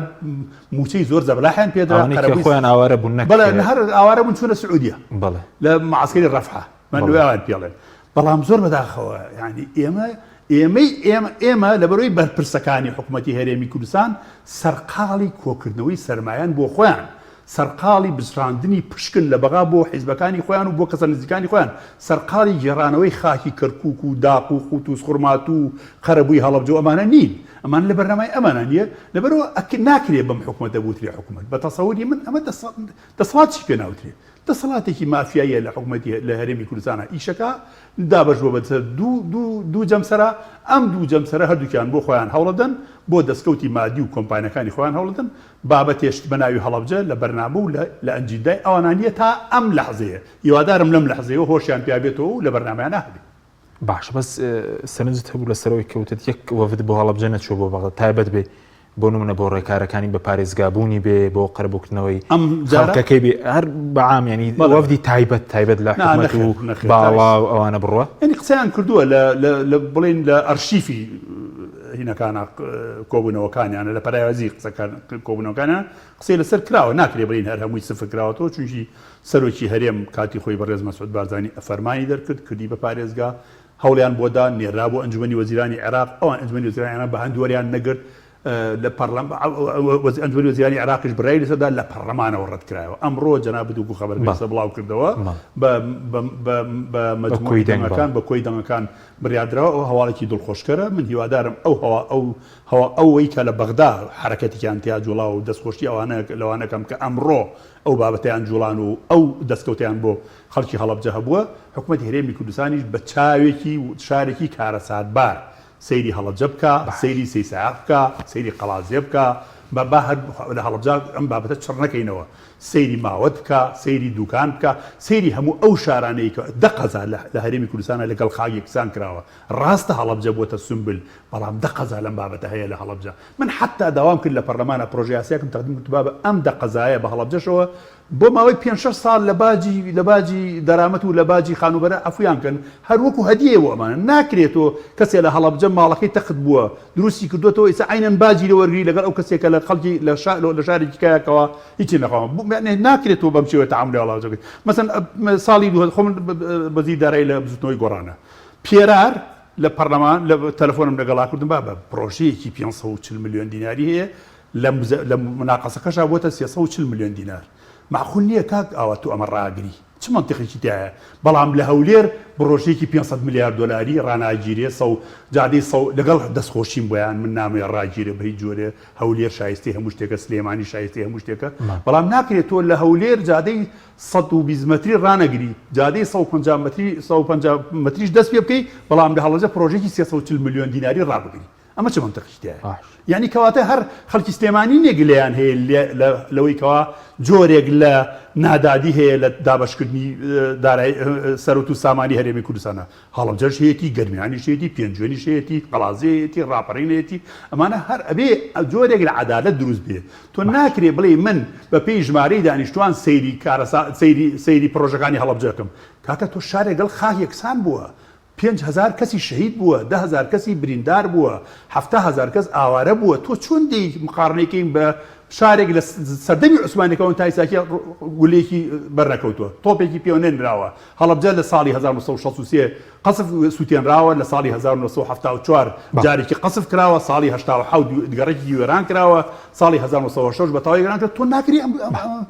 مووچەی زۆر زەبەلاحیان پێدرا ئەوانەی کە قەرەبووی خۆیان ئاوارە بوون نەک بەڵێ هەر ئاوارە بوون چوونە سعودیە بەڵێ لە معسکەری ڕەفحە من بەڵێ ئەوان پێڵێن بەڵام زۆر بەداخەوە یعنی ئێمە ئێمەی ئێمە ئێمە لەبەرەوەی بەرپرسەکانی حکومەتی هەرێمی کوردستان سەرقاڵی کۆکردنەوەی سەرمایەن بۆ خۆیان، سەرقاڵی بزراندنی پشکن لە بەغا بۆ حیزبەکانی خۆیان و بۆ کەسە نزیکانی خۆیان، سەرقاڵی گێڕانەوەی خاکی کەرکوک و داق و قوتوزخورماتوو و قەرەبووی هەڵەبجە و ئەمانە نین. ئەمانە لە بەرنامەی ئەمانە نییە. لەبەرئەوە ناکرێ بەم حکومەتە بوترێ حکومەت. بە تەسەوری من ئەمە دەسەڵات چی پێ ناوترێ؟ دەسەڵاتێکی مافیاییە لە حکومەتی لە هەرێمی کوردستانا ئیشەکە دابەش بووە بەسەر دوو دوو دوو جەمسەرا ئەم دوو جەمسەرە هەردووکیان بۆ خۆیان هەوڵەدەن بۆ دەستکەوتی مادی و کۆمپانیاکانی خۆیان هەوڵەدەن بابەتێشت بە ناوی هەڵەبجە لە بەرنامە و لە لە ئەنجیندای ئەوانە نییە تا ئەم لەحزەیە هیوادارم لەم لەحزەیەوە هۆشیان پیا بێتەوە و لە بەرنامەیانا هەبێ. باشە بەس سەرنجت هەبوو لەسەر ئەوەی کە وتت یەک وەفد بۆ هەڵەبجە نەچووە بۆ بەغدا تایبەت بێ بۆ نمونە بۆ ڕێکارەکانی بە پارێزگابوونی بێ بۆ قەرەبووکردنەوەی ئەم جارە خەڵکەکەی بێ هەر بەعام ینی بەڵێ. وەفدی تایبەت تایبەت لە نا، حکومەت نەخێر، و نەخێر، تا باڵا ئێستا. و ئەوانە بڕوا یعنی قسەیان کردووە لە لە لە بڵێین لە ئەرشیفی هینەکانە کۆبوونەوەکانیانە لە پەراوێزی قسەکان کۆبوونەوەکانیان قسەی لەسەر کراوە ناکرێ بڵێین هەر هەمووی سفر کراوەتەوە چونکی سەرۆکی هەرێم کاتی خۆی بەڕێز مەسعود بارزانی فەرمانی دەرکرد کردی بە پارێزگا هەوڵیان بۆ دا، نێررا بۆ ئەنجومەنی وەزیرانی عێراق، ئەوان ئەنجومەنی وەزیرانی عێراق بە هەند وەریان نەگرت، لە پەڕلەم ئەنجومەنی وەزیرانی عێراقیش بڕیاری لەسەر دا، لە پەڕلەمانەوە ڕەت کرایەوە. ئەمڕۆ جەنابت وەکو خەبەرگەی بەڵێ. بڵاو کردەوە بەڵێ. بە بە بە بە بە مەجموعی کۆی دەنگ دەنگەکان بەڵێ. بە کۆی دەنگەکان بڕیار دراوە، ئەوە هەواڵێکی دڵخۆشکەرە، من هیوادارم ئەو هەوا ئەو هەوا ئەوەی کە لە بەغدا حەرەکەتێکیان تیا جوڵاوە و دەستخۆشی ئەوانە لەوانە کەم کە ئەمڕۆ ئەو بابەتەیان جوڵان و ئەو دەستکەوتەیان بۆ خەڵکی هەڵەبجە هەبووە، حکومەتی هەرێمی کوردستانیش بە چاوێکی شارێکی کارەساتبار سەیری هەڵەبجە بکا، سەیری سەیسایەق بکا، سەیری قەڵادزێ بکا، با با هەر لە هەڵەبجە ئەم بابەتە چڕ نەکەینەوە، سەیری ماوەت بکا، سەیری دوکان بکا، سەیری هەموو ئەو شارانەی کە دە قەزا لە هەرێمی کوردستانا لەگەڵ خاک یەکسان کراوە، ڕاستە هەڵەبجە بۆتە سومبل، بەڵام دە قەزا لەم بابەتە هەیە لە هەڵەبجە. من حەتتا داوام کرد لە پەرلەمانا پرۆژەیاسایەکم تەقدیم کرد بابە ئەم دە قەزایە بە هەڵەبجەشەوە بۆ ماوەی پێنج شەش ساڵ لە باجی لە باجی دەرامەت و لە باجی خانووبەرە عەفویان کەن هەر وەکو هەدیەیە بۆ ئەمانە ناکرێ تۆ کەسێ لە هەڵەبجە ماڵەکەی تەخت بووە دروستی کردۆتەوە ئیستا عەینەن باجی لێ وەرگری لەگەڵ ئەو کەسێک کە لە خەڵکی لە شا لە شارێکی کایەکەوە هیچی نەخواوە ناکرێت تۆ بەم شێوەیە تەعامولی لەگەڵ هەڵەبجە بکەیت مەسەن ساڵی دوو خۆ من وەزیری دارایی لە بزوتنەوەی گۆڕانە پێرار لە پەرلەمان لە تەلەفۆنم لەگەڵا کردم بابە پرۆژەیەکی 540 ملیۆن دیناری هەیە لە لە مناقەسەکەشا بۆتە 340 ملیۆن دینار مەعقول نییە کاک ئاوا تۆ ئەمە ڕاگری چ مەنتیقێکی تیایە بەڵام لە هەولێر بڕۆژەیەکی 500 ملیار دۆلاری ڕاناگیرێ سەو جادەی سەو لەگەڵ دەستخۆشیم بۆیان من نامەوێ ڕاگیرێ بە هیچ جۆرێ هەولێر شایستەی هەموو شتێکە سلێمانی شایستەی هەموو شتێکە بەڵام ناکرێت تۆ لە هەولێر جادەی 120 مەتری ڕانەگری جادەی 150 مەتری 150 مەتریش دەست پێ بکەی بەڵام لە هەڵەبجە پرۆژێکی 340 ملیۆن دیناری ڕابگری. ئەمە چ مەنتقی تیایە؟ یانی کەواتە هەر خەڵکی سلێمانی نیە گلەیان هەیە لەوەی کەوا جۆرێک لە نادادی هەیە لە دابەشکردنی دارای سەرەت و سامانی هەرێمی کوردستانە هەڵەبجەش هەیەتی گەرمیانیش هەیەتی پێنجوێنیش هەیەتی قەڵادزێ هەیەتی ڕاپەڕین هەیەتی ئەمانە هەر ئەبێ جۆرێک لە عەدالەت دروست بێ تۆ ناکرێ بڵێ من بە پێی ژمارەی دانیشتوان سەیری کارەسا سەیری سەیری پڕۆژەکانی هەڵەبجە بکەم کاکە تۆ شارێک گەڵ خاک یەکسان بووە 5000 کەسی شەهید بووە 10000 کەسی بریندار بووە 70000 کەس ئاوارە بووە تۆ چۆن دێی مقارنەی کەین بە شارێک لە سەردەمی عوسمانیەکەوە تا ئیساکیە گولەیەکی بەرنەکەوتووە تۆپێکی پێوە نەنراوە هەڵەبجە لە ساڵی 1963 قەسف سوتێنراوە لە ساڵی 1974 جارێکی قەسف کراوە ساڵی 87 گەڕێکی وێران کراوە ساڵی 1970 بە تەواوی وێران کرا تۆ ناکری ئەم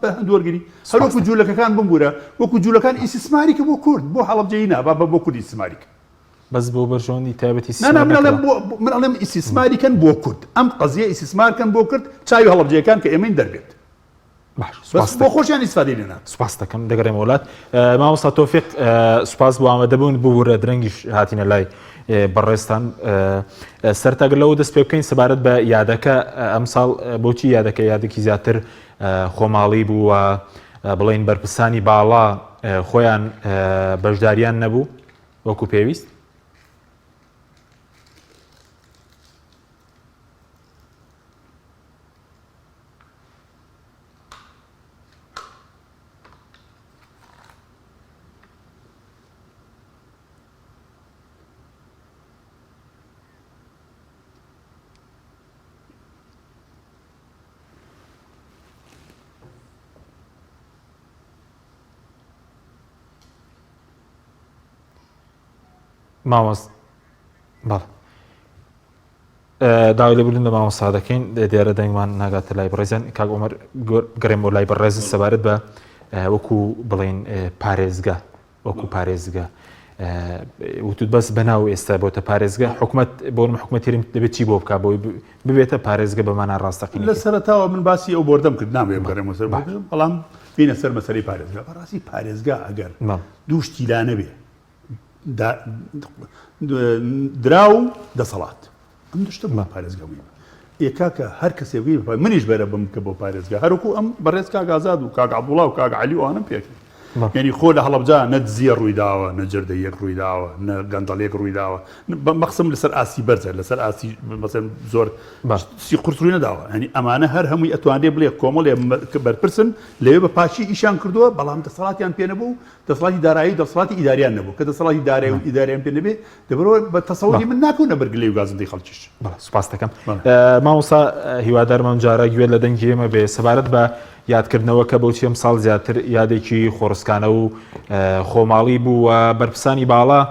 بە هەند وەرگری هەر وەکو جوولەکەکان بمبورە وەکو جوولەکان ئیسیسماری کە بۆ کورد بۆ هەڵەبجەیی نا با بۆ کورد ئیسیسماری کە. بەس بۆ بەرژەوەندی تایبەتی نا نا من ئەڵێم بۆ من ئەڵێم ئیسیسماری کەن بۆ کورد ئەم قەزیە ئیسیسمار کەن بۆ کرد چاوی هەڵەبجەیەکان کە ئێمەین دەربێت. باش سوپاس بۆ خۆشیان ئیسفادەی لێ ناکەن. سوپاس دەکەم دەگەڕێمەوە لات مامۆستا تۆفیق سوپاس بۆ ئامادەبوون ببورە درەنگیش هاتینە لای بەڕێزتان سەرتا گەر لەوە دەست پێ بکەین سەبارەت بە یادەکە ئەمساڵ بۆچی یادەکە یادێکی زیاتر خۆماڵی بوو و بڵێین بەرپرسانی باڵا خۆیان بەشداریان نەبوو وەکو پێویست؟ مامۆس بەڵێ داوای لێبوردن لە مامۆستا دەکەین دیارە دەنگمان ناگاتە لای بەڕێزیان کاک عومەر گەڕێم بۆ لای بەڕێز سەبارەت بە وەکو بڵێن پارێزگا وەکو پارێزگا وتوت بەس بەناو ئێستا بۆتە پارێزگا حکومت بۆ حکومەت هەرێم دەبێت چی بۆ بک بۆی ببێتە پارێزگە بەمانە ڕاستەقینە لە سەرەتاوە من باسی ئەو بۆردەم کرد نامەوێ بگەڕێمەوە سەر بەڵام بینە سەر مەسەلەی پارێزگا بەڕاستی پارێزگا ئەگەر دوو شتی لا نەبێ دراو و دەسەڵات ئەم دوو شتە بۆ پارێزگا مهمە. ئێ کاکە هەر کەسێ بگەی بە منیش بەرە بم کە بۆ پارێزگا هەروکو ئەم بەڕێز کاک ئازاد و کاک عەبدوڵا و کاک عەلی و ئەوانەم پێکرد یعنی خۆ لە هەڵەبجە نە دزیە ڕووی داوە نە جەردە یەک ڕووی داوە نە گەندەڵێک ڕووی داوە مەقسم لەسەر ئاستی بەرزە لەسەر ئاستی مەسەن زۆر سی قورس ڕووی نەداوە ینی ئەمانە هەر هەمووی ئەتوانرێ بڵێ کۆمەڵێ بەرپرسن لەوێ بە پاکی ئیشیان کردووە بەڵام دەسەڵاتیان پێ نەبوو دەسەڵاتی دارایی و دەسەڵاتی ئیداریان نەبوو کە دەسەڵاتی دارایی و ئیداریان پێ نەبێ دەبەرەوە بە تەسەوری من ناکەونە بەر گلەی و گازندەی خەڵکیش. بەڵێ سوپاس دەکەم مامۆستا هیوادارم ئەم جارە گوێت لە دەنگی ئێمە بێ سەبارەت بە یادکردنەوە کە بۆچی ئەم ساڵ زیاتر یادێکی خۆڕسکانە و خۆماڵی بوو و بەرپرسانی باڵا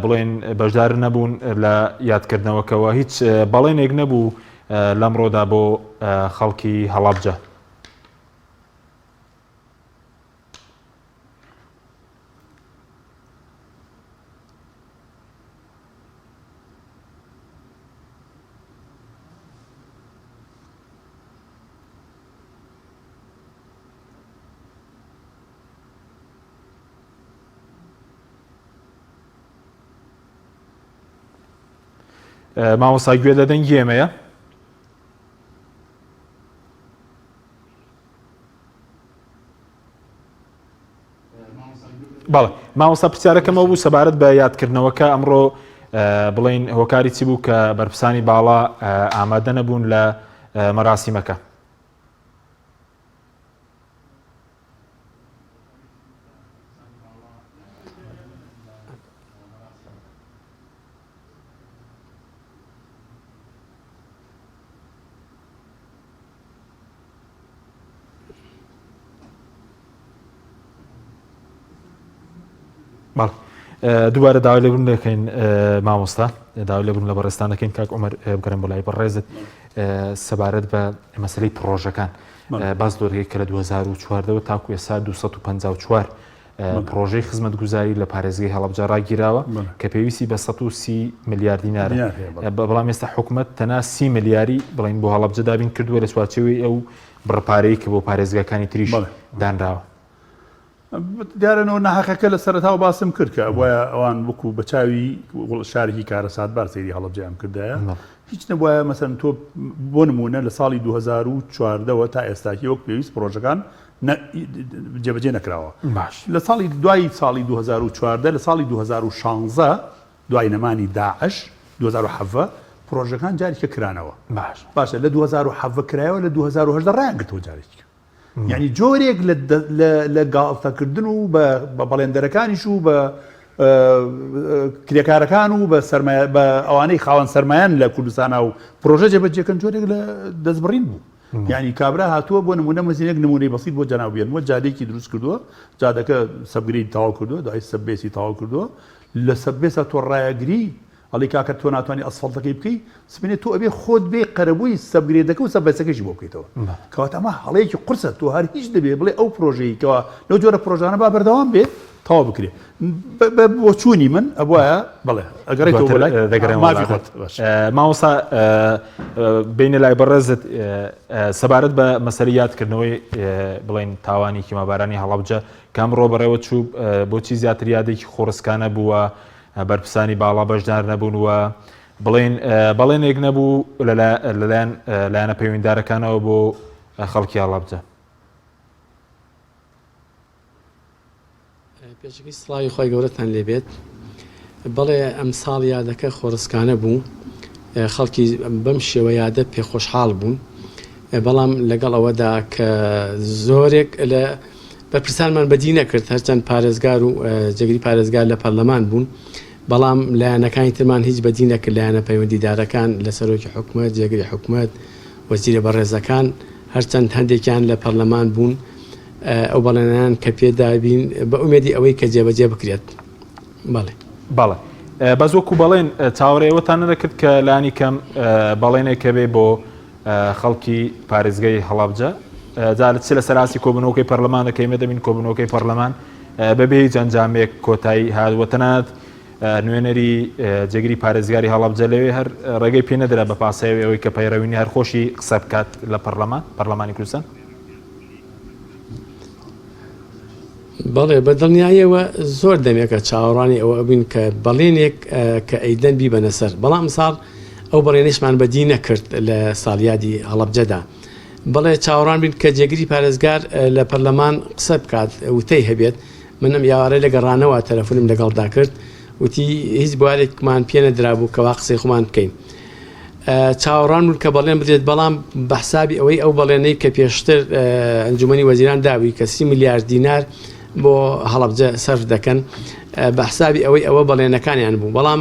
بڵێن بەشدار نەبوون لە یادکردنەوەکەوە هیچ بەڵێنێک نەبوو لەمڕۆدا بۆ خەڵکی هەڵەبجە. مامۆستا گوێ لە دەنگی ئێمەیە؟ بەڵێ مامۆستا پرسیارەکەمەوە بوو سەبارەت بە یادکردنەوەکە ئەمڕۆ بڵین هۆکاری چی بوو کە بەرپرسانی باڵا ئامادە نەبوون لە مەراسیمەکە؟ دووبارە داوای لێبوردن دەکەین مامۆستا داوای لێبوردن لە بەڕێزتان دەکەین کاک عومەر بگەڕێم بۆ لای بەڕێزت سەبارەت بە مەسەلەی پڕۆژەکان باس لۆرگەی کە لە 2014 تاکو ئێستا 254 پڕۆژەی خزمەتگوزاری لە پارێزگەی هەڵەبجە ڕاگیراوە کە پێویستی بە 130 ملیار دینارە بەڵام ئێستا حکومەت تەنها 30 ملیاری بڵین بۆ هەڵەبجە دابین کردووە لە چوارچێوەی ئەو بڕە پارەی کە بۆ پارێزگاکانی تریش دانراوە. دیارە نۆ ناهەقەکە لە سەرەتاوە باسم کرد کە ئەبوایە ئەوان وەکو بە چاوی شارێکی کارەساتبار سەیری هەڵەبجەیان کردایە هیچ نەبوایە مەسەن تۆ بۆ نمونە لە ساڵی 2014ەوە تا ئێستاکی وەک پێویست پرۆژەکان جێبەجێ نەکراوە باش لە ساڵی دوای ساڵی 2014 لە ساڵی 2016 دوای نەمانی داعش 2017 پرۆژەکان جارێکە کرانەوە باش باشە لە 2017 کرایەوە لە 2018 ڕایان گرتەوە جارێکی یعنی جۆرێک لە گاڵتەکردن و بە بەڵێندەرەکانیش و بە کرێکارەکان و بە سەرمایە بە ئەوانەی خاوەن سەرمایەن لە کوردستانە و پرۆژە جێبەجێکەن جۆرێک لە دەستبڕین بوو یعنی کابرا هاتووە بۆ نمونە مەزینێک نمونەی بەسیط بۆ جەناو بێنمەوە جادێکی دروست کردووە جادەکە subgrade تەواو کردووە دوای subbase ی تەواو کردووە لە subbase ا تۆ ڕایەگری ئەڵێی کاکە تۆ ناتوانی ئەسفەڵتەکەی بکەی سبینێ تۆ ئەبێ خۆت بێ قەرەبووی subgrade ەکە و subbase ەکەشی بۆ بکەیتەوە کەواتە ئەمە هەڵەیەکی قورسە تۆ هەر هیچ دەبێ بڵێ ئەو پرۆژەی کەوا لەو جۆرە پرۆژانە با بەردەوام بێ تەواو بکرێ بە بۆچوونی من ئەبوایە بەڵێ ئەگەڕێتەوە بۆ لای دەگەڕێمەوە مافی خۆت باش. مامۆستا بینە لای بەڕێزت سەبارەت بە مەسەلەی یادکردنەوەی بڵێن تاوانی کیمابارانی هەڵەبجە کە ئەمڕۆ بەڕێوە چوو بۆچی زیاتر یادێکی خۆڕسکانە بووە بەرپرسانی باڵا بەشدار نەبوون و بڵێن بەڵێنێک نەبوو لەلایەن لایەنە پەیوەندیدارەکانەوە بۆ خەڵکی هەڵەبجە. پێشەکی سڵاوی خوای گەورەتان لێبێت بەڵێ ئەمساڵ یادەکە خۆڕسکانە بوو خەڵکی بەم شێوە یادە پێخۆشحاڵ بوون بەڵام لەگەڵ ئەوەدا کە زۆرێک لە بەرپرسانمان بەدی نەکرد، هەرچەند پارێزگار و جێگری پارێزگار لە پەرلەمان بوون، بەڵام لایەنەکانی ترمان هیچ بەدی نەکرد، لایەنە پەیوەندیدارەکان لە سەرۆکی حکومەت، جێگری حکومەت، وەزیرە بەڕێزەکان، هەرچەند هەندێکیان لە پەرلەمان بوون، ئەو بەڵێنانەیان کە پێدابین بە ئومێدی ئەوەی کە جێبەجێ بکرێت. بەڵێ. بەڵێ. بەس وەکو بەڵێن چاوەڕێی ئەوەتان نەدەکرد کە لانی کەم بەڵێنێک هەبێ بۆ خەڵکی پارێزگای هەڵەبجە جا چ لەسەر ئاستی کۆبوونەوەکەی پەرلەمان دەکەی ئێمە دەبین کۆبوونەوەکەی پەرلەمان بەبێ هیچ ئەنجامێک کۆتایی هات و تەنانەت نوێنەری جێگری پارێزگاری هەڵەبجە لەوێ هەر ڕێگەی پێ نەدرا بە پاساوی ئەوەی کە پەیڕەوینی هەر خۆشی قسە بکات لە پەرلەمان پەرلەمانی کوردستان. بەڵێ بە دڵنیاییەوە زۆر دەمێکە چاوەڕوانی ئەوە ئەبووین کە بەڵێنێک کە ئەیدەن بیبەنە سەر، بەڵام ئەمساڵ ئەو بەڵێنەیشمان بەدی نەکرد لە ساڵیادی هەڵەبجەدا. بەڵێ چاوەڕوان بین کە جێگری پارێزگار لە پەرلەمان قسە بکات، وتەی هەبێت. من ئەم ئێوارە لە گەڕانەوە تەلەفونم لەگەڵدا کرد، وتی هیچ بوارێکمان پێ نەدرابوو کەوا قسەی خۆمان بکەین. چاوەڕوان بوون کە بەڵێن بدرێت، بەڵام بە حسابی ئەوەی ئەو بەڵێنەی کە پێشتر ئەنجومەنی وەزیران دابووی کە 30 ملیار دینار بۆ هەڵەبجە سەرف دەکەن بە حسابی ئەوەی ئەوە بەڵێنەکانیان بوو بەڵام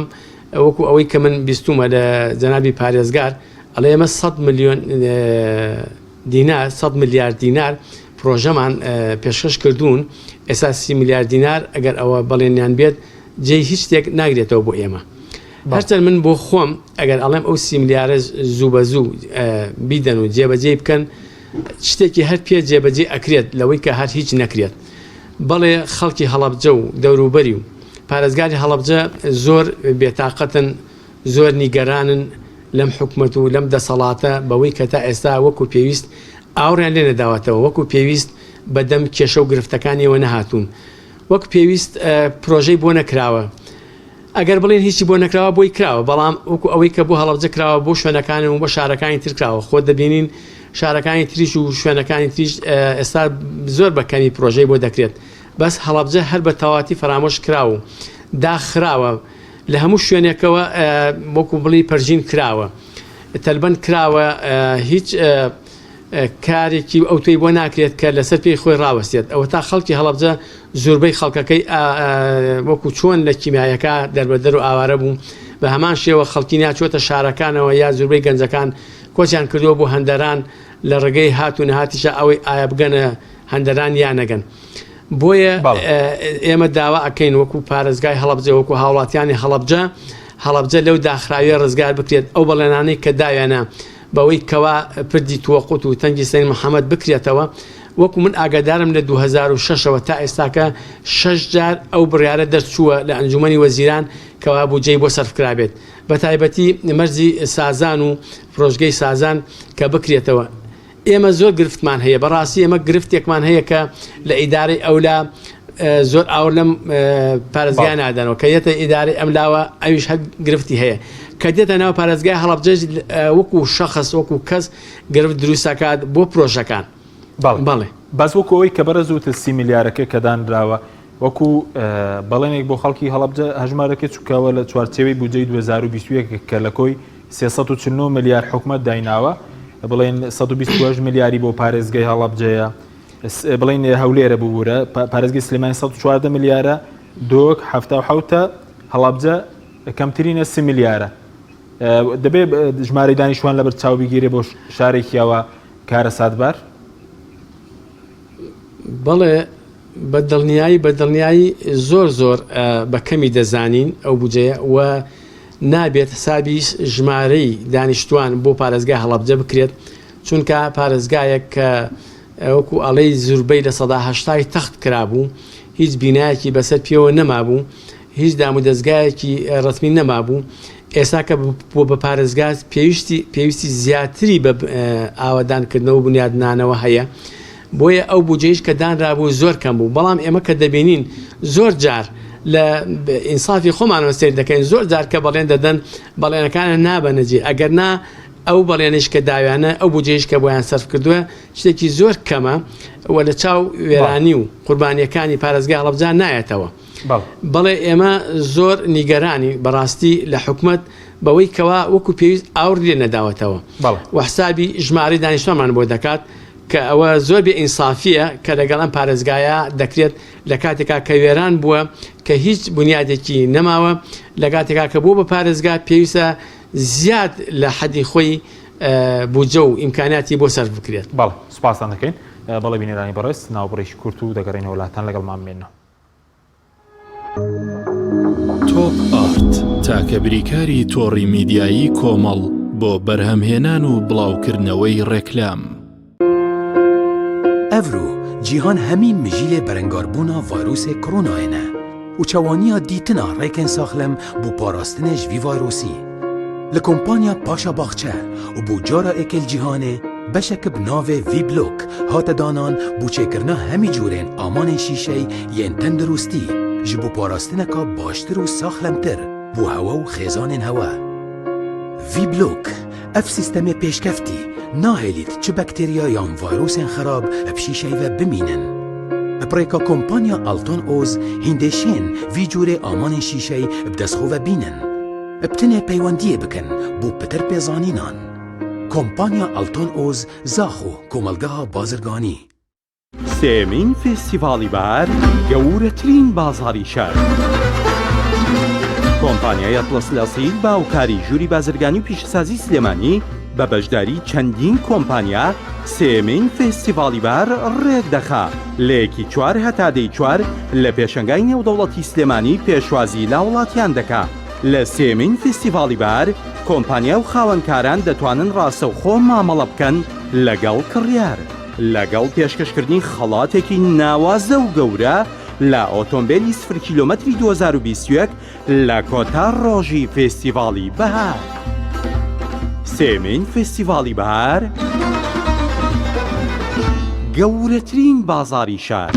وەکو ئەوەی کە من بیستومە لە جەنابی پارێزگار ئەڵێ ئێمە 100 ملیۆن دینار 100 ملیار دینار پرۆژەمان پێشکەش کردوون ئێستا 30 ملیار دینار ئەگەر ئەوە بەڵێنیان بێت جێی هیچ شتێک ناگرێتەوە بۆ ئێمە هەرچەند من بۆ خۆم ئەگەر ئەڵێم ئەو سی ملیارە زوو بە زوو بیدەن و جێبەجێی بکەن شتێکی هەر پێ جێبەجێ ئەکرێت لەوەی کە هەر هیچ نەکرێت بەڵێ خەڵکی هەڵەبجە و دەوروبەری و پارێزگاری هەڵەبجە زۆر بێتاقەتن زۆر نیگەرانن لەم حکومەت و لەم دەسەڵاتە بەوەی کە تا ئێستا وەکو پێویست ئاوڕیان لێ نەداوەتەوە وەکو پێویست بەدەم کێشە و گرفتەکانیەوە نەهاتوون وەک پێویست پرۆژەی بۆ نەکراوە ئەگەر بڵێن هیچی بۆ نەکراوە بۆی کراوە بەڵام وەکو ئەوەی کە بۆ هەڵەبجە کراوە بۆ شوێنەکان و بۆ شارەکانی تر کراوە خۆ دەبینین شارەکانی تریش و شوێنەکانی تریش ئێستا زۆر بە کەمی پرۆژەی بۆ دەکرێت بەس هەڵەبجە هەر بە تەواتی فەرامۆش کراوە و داخراوە لە هەموو شوێنێکەوە وەکو بڵی پەرژین کراوە تەلبەند کراوە هیچ کارێکی ئەوتۆی بۆ ناکرێت کە لەسەر پێی خۆی ڕاوەستێت، ئەوەتا خەڵکی هەڵەبجە زوربەی خەڵکەکەی وەکو چۆن لە کیمیایەکە دەربەدەر و ئاوارە بوو بە هەمان شێوە خەڵکی ناچۆتە شارەکانەوە یا زوربەی گەنجەکان کۆچیان کردووە بۆ هەندەران لە ڕێگەی هات و نەهاتیشە ئەوەی ئایا بگەنە هەندەران یا نەگەن. بۆیە ئێمە داوا ئەکەین وەکو پارێزگای هەڵەبجە وەکو هاوڵاتیانی هەڵەبجە هەڵەبجە لەو داخراویە ڕزگار بکرێت ئەو بەڵێنانەی کە داویانە بەوەی کەوا پردی توەقوت و تەنگی سەید محەمەد بکرێتەوە، وەکو من ئاگادارم لە 2006 ەوە تا ئێستاکە شەش جار ئەو بڕیارە دەرچووە لە ئەنجومەنی وەزیران کەوا بودجەی بۆ سەرفکرابێت بەتایبەتی مەرزی سازان و فرۆشگەی سازان کە بکرێتەوە. ئێمە زۆر گرفتمان هەیە بەڕاستی ئێمە گرفتێکمان هەیە کە لە ئیدارەی ئەولا. زۆر ئاور لەم پارێزگا نادەنەوە کە یەتە ئیدارەی ئەم لاوە ئەویش هەر گرفتی هەیە کە دێتە ناو پارێزگای هەڵەبجەش وەکو شەخص وەکو کەس گرفت دروستەکات بۆ پرۆژەکان بەڵێ بەس وەکو ئەوەی کە بەرز وتت سی ملیارەکە کە دانراوە وەکو بەڵێنێک بۆ خەڵکی هەڵەبجە هەژمارەکە چکەوە لە چوارچێوەی بودجەی 2021 کە لە کۆی 349 ملیار حکومت دایناوە بڵێن 128 ملیاری بۆ پارێزگای هەڵەبجەیە بڵین هەولێرە ببوورە پارێزگەی سلێمانی 114 ملیارە دۆک 77 هەڵەبجە کەمترینە سی ملیارە دەبێ ژمارەی دانیشتوان لەبەر چاو بگیرێ بۆ شارێکیەوە کارەساتبار؟ بەڵێ بە دڵنیایی بە دڵنیایی زۆر زۆر بە کەمی دەزانین ئەو بجەیە و نابێت حسابی ژمارەی دانیشتوان بۆ پارێزگای هەڵەبجە بکرێت چونکە پارێزگایەک کە وەکو ئەڵێی زوربەی لە سەدا هەشتای تەخت کرابوو هیچ بینایەکی بەسەر پێوە نەمابوو هیچ دامودەزگایەکی ڕەسمی نەمابوو، ئێستا کە بووە بە پارێزگا پێویستی پێویستی زیاتری بە ئاوەدانکردنەوە و بنیادنانەوە هەیە، بۆیە ئەو بودجەیش کە دانرابوو زۆر کەم بوو، بەڵام ئێمە کە دەبینین زۆر جار لە ئینسافی خۆمانەوە سەیر دەکەین زۆر جار کە بەڵێن دەدەن بەڵێنەکانیان نابەنە جێ، ئەگەر نا ئەو بەڵێنەیش کە داویانە ئەو بودجەیش کە بۆیان سەرف کردووە شتێکی زۆر کەمە و لە چاو وێرانی و قوربانییەکانی پارێزگای هەڵەبجە نایەتەوە. بەڵێ ئێمە زۆر نیگەرانین بەڕاستی لە حکومەت بەوەی کەوا وەکو پێویست ئاوڕی لێ نەداوەتەوە و حسابی ژمارەی دانیشتوانمان بۆ دەکات کە ئەوە زۆر بێ ئینسافیە کە لەگەڵ ئەم پارێزگایە دەکرێت لە کاتێکا کە وێران بووە کە هیچ بنیادێکی نەماوە لە کاتێکا کە بووە بە پارێزگا پێویستە زیاد لە حەدی خۆی بودجە و ئیمکانیاتی بۆ سەرف بکرێت. بەڵێ سوپاستان دەکەین. بەڵێ بینەرانی بەڕێز ناوبڕێکی کورت و دەگەڕێینەوە لاتان لەگەڵمان بمێننەوە. تۆپ ئارت تاکە بریکاری تۆڕی میدیایی کۆمەڵ بۆ بەرهەمهێنان و بڵاوکردنەوەی ڕێکلام. ئەڤرۆ جیهان هەمی مژیلێ بەرەنگاربوونا ڤایرۆسێ کرۆنایێ نە و چەوانییا دیتنا ڕێکێن ساخلم بۆ پاراستنێ ژ ڤی ڤایرۆسی لە کۆمپانیا پاشا باخچە و بۆ جارا ئێکێ ل جیهانێ بەشەک ب ناڤێ ڤی بلۆک هاتە دانان بۆ چێکرنا هەمی جورێن ئامانێن شیشەی یێن تەندروستی ژ بۆ پاراستنەکا باشتر و ساخلەمتر بۆ هەوە و خێزانێن هەوە. ڤی بلۆک ئەڤ سیستەمێ پێشکەفتی ناهێلیت چ بەکتریا یان ڤایرۆسێن خەراب ب شیشەی ڤە بمینن. ب ڕێکا کۆمپانیا ئەڵتۆن ئۆز هیندێ شێن ڤی جورێ ئامانێن شیشەی ب دەس خۆ ڤە بینن. ب تنێ پەیوەندیێ بکەن بۆ پتر پێزانینان. کۆمپانیا ئەڵتۆن ئۆز زاخۆ کۆمەڵگەها بازرگانی. سێیەمین فێستیڤاڵی بەهار گەورەترین بازاڕی شار. کۆمپانیای ئەتڵەس لەسیل بە هاوکاری ژووری بازرگانی و پیشەسازی سلێمانی بە بەشداری چەندین کۆمپانیا سێیەمین فێستیڤاڵی بەهار ڕێکدەخا لە یەکی چوار هەتا دەی چوار لە پێشەنگای نێودەوڵەتی سلێمانی پێشوازی لە هاوڵاتیان دەکا. لە سێیەمین فیستیڤاڵی بەهار کۆمپانیا و خاوەنکاران دەتوانن ڕاستەوخۆ مامەڵە بکەن لەگەڵ کڕیار. لەگەڵ پێشکەشکردنی خەڵاتێکی ناوازە و گەورە لە ئۆتۆمبێلی سفر کیلۆمەتری 2021 لە کۆتا ڕۆژی فێستیڤاڵی بەهار. سێیەمین فێستیڤاڵی بەهار گەورەترین بازاڕی شار.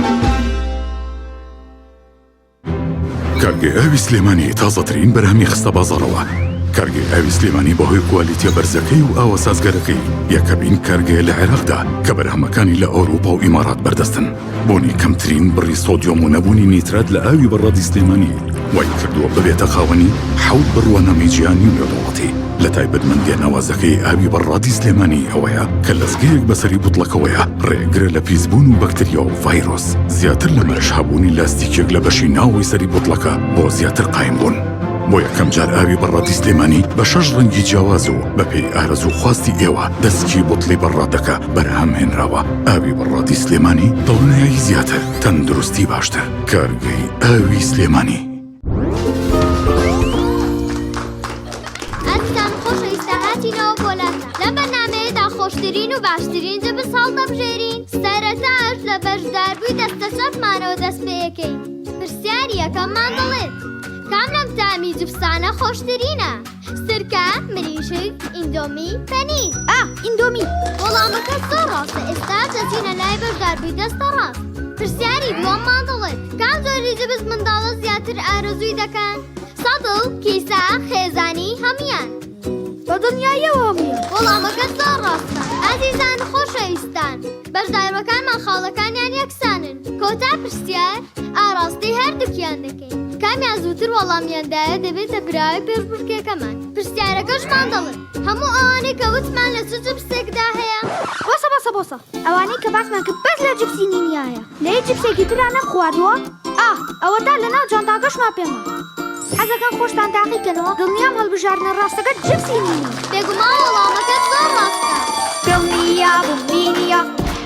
کارگەی ئاوی سلێمانی تازەترین بەرهەمی خستە بازاڕەوە. کارگەی ئاوی سلێمانی بەهۆی کوالیتیە بەرزەکەی و ئاوە سازگارەکەی یەکەمین کارگەیە لە عێراقدا کە بەرهەمەکانی لە ئەوروپا و ئیمارات بەردەستن. بوونی کەمترین بڕی سۆدیۆم و نەبوونی نیترات لە ئاوی بەڕادی سلێمانی وای کردووە ببێتە خاوەنی حەوت بڕوانامەی جیهانی و نێودەوڵەتی. لە تایبەتمەندیە ناوازەکەی ئاوی بەڕادی سلێمانی ئەوەیە کە لەزگەیەک بەسەری بوتڵەکەوەیە ڕێگرە لە پیسبوون و بەکتریا و ڤایرۆس، زیاتر لەمەش هەبوونی لاستیکێک لە بەشی ناوەوەی سەری بوتڵەکە بۆ زیاتر قایم بوون. بۆ یەکەم جار ئاوی بەڕادی سلێمانی بە شەش ڕەنگی جیاواز و بەپێی ئارەزوو خواستی ئێوە دەسکی بوتڵی بەڕادەکە بەرهەم هێنراوە. ئاوی بەڕادی سلێمانی دڵنیایی زیاتر، تەندروستی باشتر. کارگەی ئاوی سلێمانی. ئەزیزان خۆشەویستە هاتینەوە بۆ لاتان لەم بەرنامەیەدا خۆشترین و باشترین جبس هەڵدەبژێرین سەرەتاش لە بەشداربووی دەستە چەپمانەوە دەست پێیەکەین پرسیاری یەکەممان دەڵێت کام لەم تامی جبسانە خۆشترینە سرکە مریشک ئیندۆمی پەنیر ئا ئیندۆمی وەڵامەکە زۆر ڕاستە ئێستا دەچینە لای بەشداربووی دەستە ڕاست. پرسیاری دووەممان دەڵێت کام جۆری جبس منداڵە زیاتر ئارەزووی دەکەن؟ سەتڵ، کیسە، خێزانی، هەموویان. بە دڵنیاییەوە هەموویان. وەڵامەکە زۆر ڕاستە. ئازیزان و خۆشەویستان، بەشداربەکانمان خاڵەکانیان یەکسانن. کۆتا پرسیار ئاڕاستەی هەردووکیان دەکەین. کامیان زووتر وەڵامیان دایە دەبێتە براوەی پێشبڕکێکەمان. پرسیارەکەشمان دەڵێت، هەموو ئەوانەی کە وتمان لە چ جپسێکدا هەیە؟ بۆسە بۆسە بۆسە ئەوانەی کە باسمان کرد بەس لە جپسی نینیایە لە هیچ جپسێکی ترا نەمخواردووە ئاه ئەوەتا لەناو جانتاکەشما پێمە حەزەکەن خۆشتان تاقی کەنەوە دڵنیام هەڵبژاردنە ڕاستەکە جپسی نینی. بێگومان وەڵامەکەت زۆر ڕاستە. دڵنیابم نینیە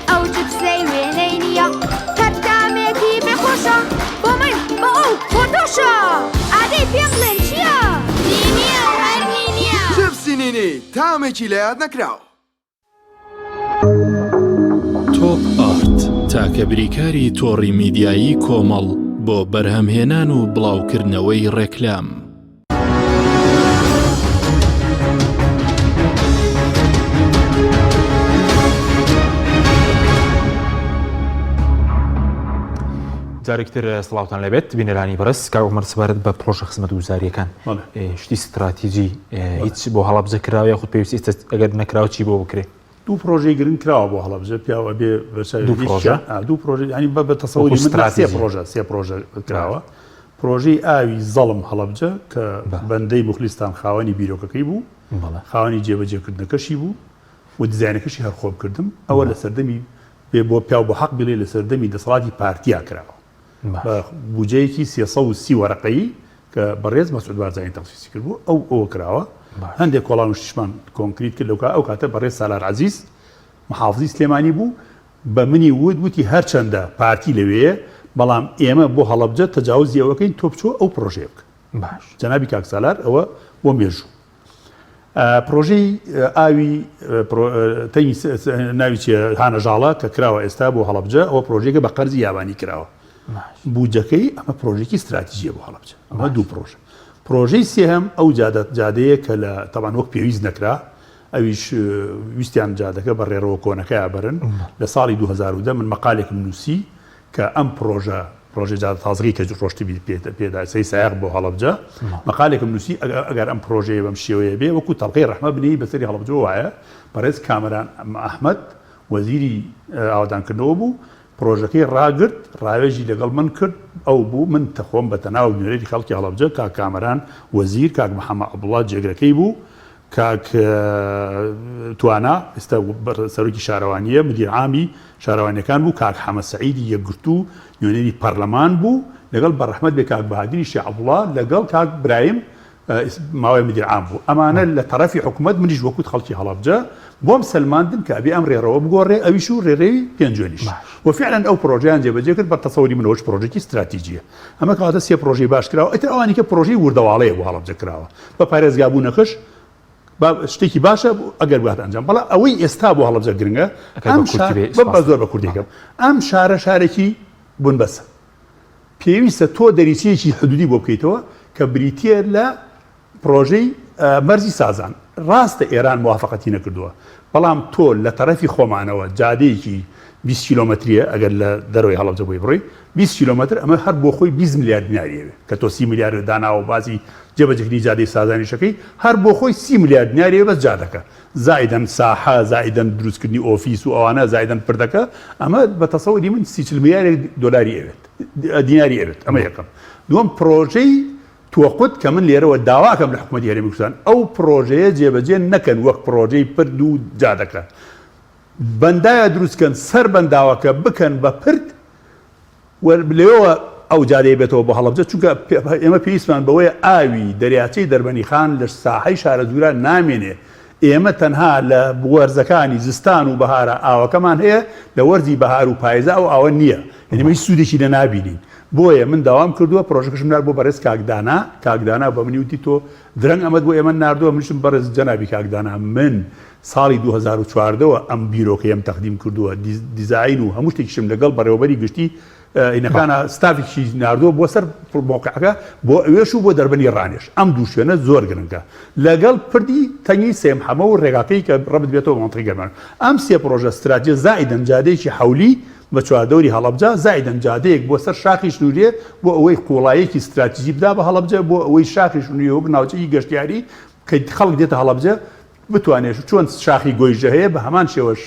ئەو جپسەی وێنەی نییە هەر تامێکی بێ خۆشە بۆ من بۆ ئەو بۆ تۆشە ئادەی پێم بڵێن چییە؟ نینیە و هەر نینیە. جپسی نینی تامێکی لەیاد نەکراو. تۆپ ئارت تاکە بریکاری تۆڕی میدیایی کۆمەڵ بۆ بەرهەمهێنان و بڵاوکردنەوەی ڕێکلام. جارێکتر سڵاوتان لەبێت بینەرانی بەڕێز کاک عومەر سەبارەت بە پرۆژە خزمەتگوزارییەکان شتی ستراتیجی هیچ بۆ هەڵەبجە کراوە یاخود پێویستی ئێستا ئەگەر نەکراوە چی بۆ بکرێ؟ دوو پرۆژەی گرنگ کراوە بۆ هەڵەبجە پیاو ئەبێ بەرچاوی دوو پرۆژە؟ دوو پرۆژە یانی بە تەسەوری من سێ پرۆژە سێ پرۆژە کراوە پرۆژەی ئاوی زەڵم هەڵەبجە کە بەندەی موخلیستان خاوەنی بیرۆکەکەی بوو خاوەنی جێبەجێکردنەکەشی بوو و دیزاینەکەشی هەر خۆم کردم ئەوە لە سەردەمی بێ بۆ پیاو بۆ حەق بڵێ لە سەردەمی دەسەڵاتی پارتیا کراوە بە بوجەیەکی 330 وەرەقەیی کە بەڕێز مەسعود بارزانی تەخسیسی کردبوو ئەو ئەوە کراوە هەندێک کۆڵان و شتیشمان کۆنکریت کرد لەو ئەو کاتە بەڕێز سالار عەزیز محافزی سلێمانی بوو بە منی وت وتی هەرچەندە پارتی لەوێیە بەڵام ئێمە بۆ هەڵەبجە تەجاوزی ئەوەکەین تۆ بچۆ ئەو پرۆژەیە بکە باش جەنابی کاک سالار ئەوە بۆ مێژوو پرۆژەی ئاوی تەنگی ناوی چیە هانەژاڵە کە کراوە ئێستا بۆ هەڵەبجە ئەوە پرۆژێکە بە قەرزی یابانی کراوە بودجەکەی ئەمە پرۆژێکی استراتیژیە بۆ هەڵەبجە ئەمە دوو پرۆژە پرۆژەی سێهەم ئەو جادە جادەیە کە لە تەبان وەک پێویست نەکرا ئەویش ویستیان جادەکە بە ڕێڕەوە کۆنەکەیا بەرن لە ساڵی 2010 من مەقالێکم نووسی کە ئەم پڕۆژە، پڕۆژەی جادە تازەکەی کە ڕۆشتبی پێدا سەی سایەق بۆ هەڵەبجە، مەقالێکم نووسی ئەگەر ئەم پڕۆژەیە بەم شێوەیە بێ وەکوو تەڵقەی ڕەحمە بنێی بەسەری هەڵەبجەوە وایە، بەڕێز کامەران ئەحمەد وەزیری ئاوەدانکردنەوە بوو، پڕۆژەکەی ڕاگرت، ڕاوێژی لەگەڵ من کرد، ئەو بوو، من خۆم بە تەناو نوێنەری خەڵکی هەڵەبجە، کاک کامەران وەزیر، کاک محەمە عەبدوڵڵا جێگرەکەی بوو، کاک توانا ئێستا سەرۆکی شارەوانییە، مدیر عامی شارەوانییەکان بوو، کاک حەمە سەعیدی یەکگرتوو نوێنەری پەرلەمان بوو، لەگەڵ بەڕەحمەت بێ کاک بەهادینی شێخ عەبدوڵا لەگەڵ کاک برایم ماوەیە مدیر عام بوو. ئەمانە لە تەڕەفی حکومەت منیش وەکوت خەڵکی هەڵەبجە بۆم سەلماندن کە ئەبێ ئەم ڕێڕەوە بگۆڕێ ئەویش و ڕێڕەوی پێنجوێنیش و فعلا ئەو پڕۆژەیان جێبەجێ کرد بە تەسەوری من ئەوەش پڕۆژەیەکی ستراتیجییە. ئەمە کەواتە سێ پڕۆژەی باش کراوە ئیتر ئەوانی کە پڕۆژەی وردەواڵەیە بۆ هەڵەبجە کراوە بە پارێزگابوونەکەش با شتێکی باشە ئەگەر بگاتە ئەنجام بەڵام ئەوەی ئێستا بۆ هەڵەبجە گرنگە ئەم شار بە زۆر بە کوردیەکەم ئەم شارە شارێکی بنبەسە پێویستە تۆ دەریچەیەکی حدودی بۆ بکەیتەوە کە بریتە لە پرۆژەی مەرزی سازان ڕاستە ئێران موافقەتی نەکردووە، بەڵام تۆ لە تەڕەفی خۆمانەوە جادەیەکی 20 کیلۆمەتریە ئەگەر لە دەرەوەی هەڵەبجە بۆی بڕۆی 20 کیلۆمەتر ئەمە هەر بۆ خۆی 20 ملیار دیناری ئەوێ کە تۆ 30 ملیارت داناوە باسی جێبەجێکردنی جادەی سازانیشەکەی هەر بۆ خۆی 30 ملیار دیناری ئەوێ بەس جادەکە زائیدەن ساحە زائیدەن دروستکردنی ئۆفیس و ئەوانە زائیدەن پردەکە ئەمە بە تەسەوری من 30 40 ملیارێک دۆلاری ئەوێت دیناری ئەوێت ئەمە یەکەم دووەم پرۆژەی تۆقوت کە من لێرەوە داواکەم لە حکومەتی هەرێمی کوردستان ئەو پڕۆژەیە جێبەجێ نەکەن وەک پڕۆژەی پرد و جادەکە بەندایە دروستکەن سەر بەنداوەکە بکەن بە پرد و لەوێوە ئەو جادەیە بێتەوە بۆ هەڵەبجە چونکە ئێمە پێویستمان بەوەیە ئاوی دەریاچەی دەربەنیخان لە ساحەی شارەزوورا نامێنێ ئێمە تەنها لە وەرزەکانی زستان و بەهارا ئاوەکەمان هەیە لە وەرزی بەهار و پایزا ئەو ئاوە نییە یعنی ئێمە هیچ سوودێکی لێ نابینین بۆیە من داوام کردووە پرۆژەکەشم نارد بۆ بەڕێز کاک دانا، کاک دانا بە منی وتی تۆ درەنگ ئەمەت بۆ ئێمە ناردووە، منیشم بەڕێز جەنابی کاک دانا من ساڵی 2014 وە ئەم بیرۆکەیەم تەقدیم کردووە، دیزاین و هەموو شتێکیشم لەگەڵ بەڕێوەبەری گشتی. ئینەکانە ستافێکی ناردووە بۆ سەر مەوقعەکە بۆ ئەوێش و بۆ دەربەنی ڕانێش ئەم دوو شوێنە زۆر گرنگە لەگەڵ پردی تەنگی سێم حەمە و ڕێگاکەی کە ڕەبت بێتەوە بە مەنتقی گەرمیان ئەم سێ پڕۆژە ستراتیژە زائیدەن جادەیەکی حەولی بە چواردەوری هەڵەبجە زائیدەن جادەیەک بۆ سەر شاخی شنوریێ بۆ ئەوەی قوڵاییەکی ستراتیژی بدا بە هەڵەبجە بۆ ئەوەی شاخی شنوریێ وەک ناوچەیەکی گەشتیاری کە خەڵک دێتە هەڵەبجە بتوانێت چۆن شاخی گۆیژە هەیە بە هەمان شێوەش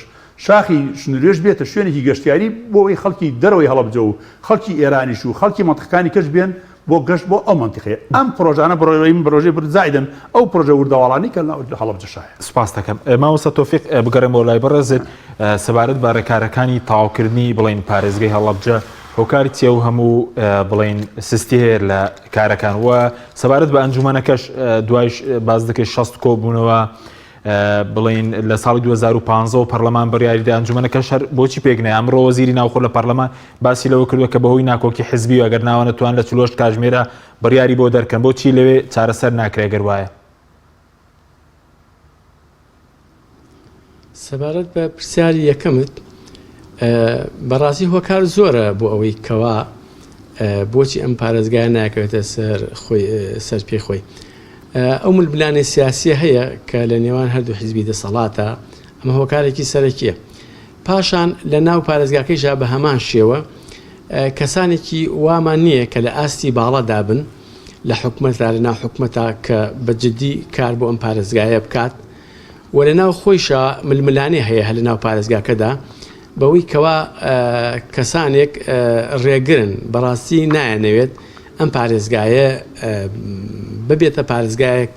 شاخی شنورێش بێتە شوێنێکی گەشتیاری بۆ ئەوەی خەڵکی دەرەوەی هەڵەبجە و خەڵکی ئێرانیش و خەڵکی مەنتقەکانی کەش بێن بۆ گەشت بۆ ئەو مەنتیقەیە. ئەم پرۆژانە بڕۆی من پرۆژەی بر زائیدەن ئەو پرۆژە وردەواڵانەی کە لە هەڵەبجەشا هەیە. سوپاست دەکەم مامۆستا تۆفیق بگەڕێمەوە لای بەڕێزت سەبارەت بە ڕێکارەکانی تەواوکردنی بڵێین پارێزگەی هەڵەبجە هۆکاری چیە و هەموو بڵێین سستی هەیە لە کارەکان و سەبارەت بە ئەنجومەنەکەش دوایش باس دەکەی 60 کۆبوونەوە بڵین لە ساڵی 2015 و پەرلەمان بڕیاریدا ئەنجومەنەکەش هەر بۆچی پێک نایە ئەمڕۆ وەزیری ناوخۆ لە پەرلەمان باسی لەوە کردووە کە بەهۆی ناکۆکی حزبی و ئەگەر ناوە نەتوان لە 48 کاژمێرە بڕیاری بۆ دەرکەن بۆچی لەوێ چارەسەر ناکرێ گەر وایە؟ سەبارەت بە پرسیاری یەکەمت بەڕاستی هۆکار زۆرە بۆ ئەوەی کەوا بۆچی ئەم پارێزگایە ناکەوێتە سەر خۆی سەر پێی خۆی ئەو ململانێ سیاسیە هەیە کە لە نێوان هەردوو حیزبی دەسەڵاتە ئەمە هۆکارێکی سەرەکیە پاشان لە ناو پارێزگاکەیشا بە هەمان شێوە کەسانێکی وامان نییە کە لە ئاستی باڵادا بن لە حکومەتدا لە ناو حکومەتا کە بە جدی کار بۆ ئەم پارێزگایە بکات و لە ناو خۆیشا ململانێ هەیە هەر لە ناو پارێزگاکەدا بەوەی کەوا کەسانێک ڕێگرن بەڕاستی نایانەوێت ئەم پارێزگایە ببێتە پارێزگایەک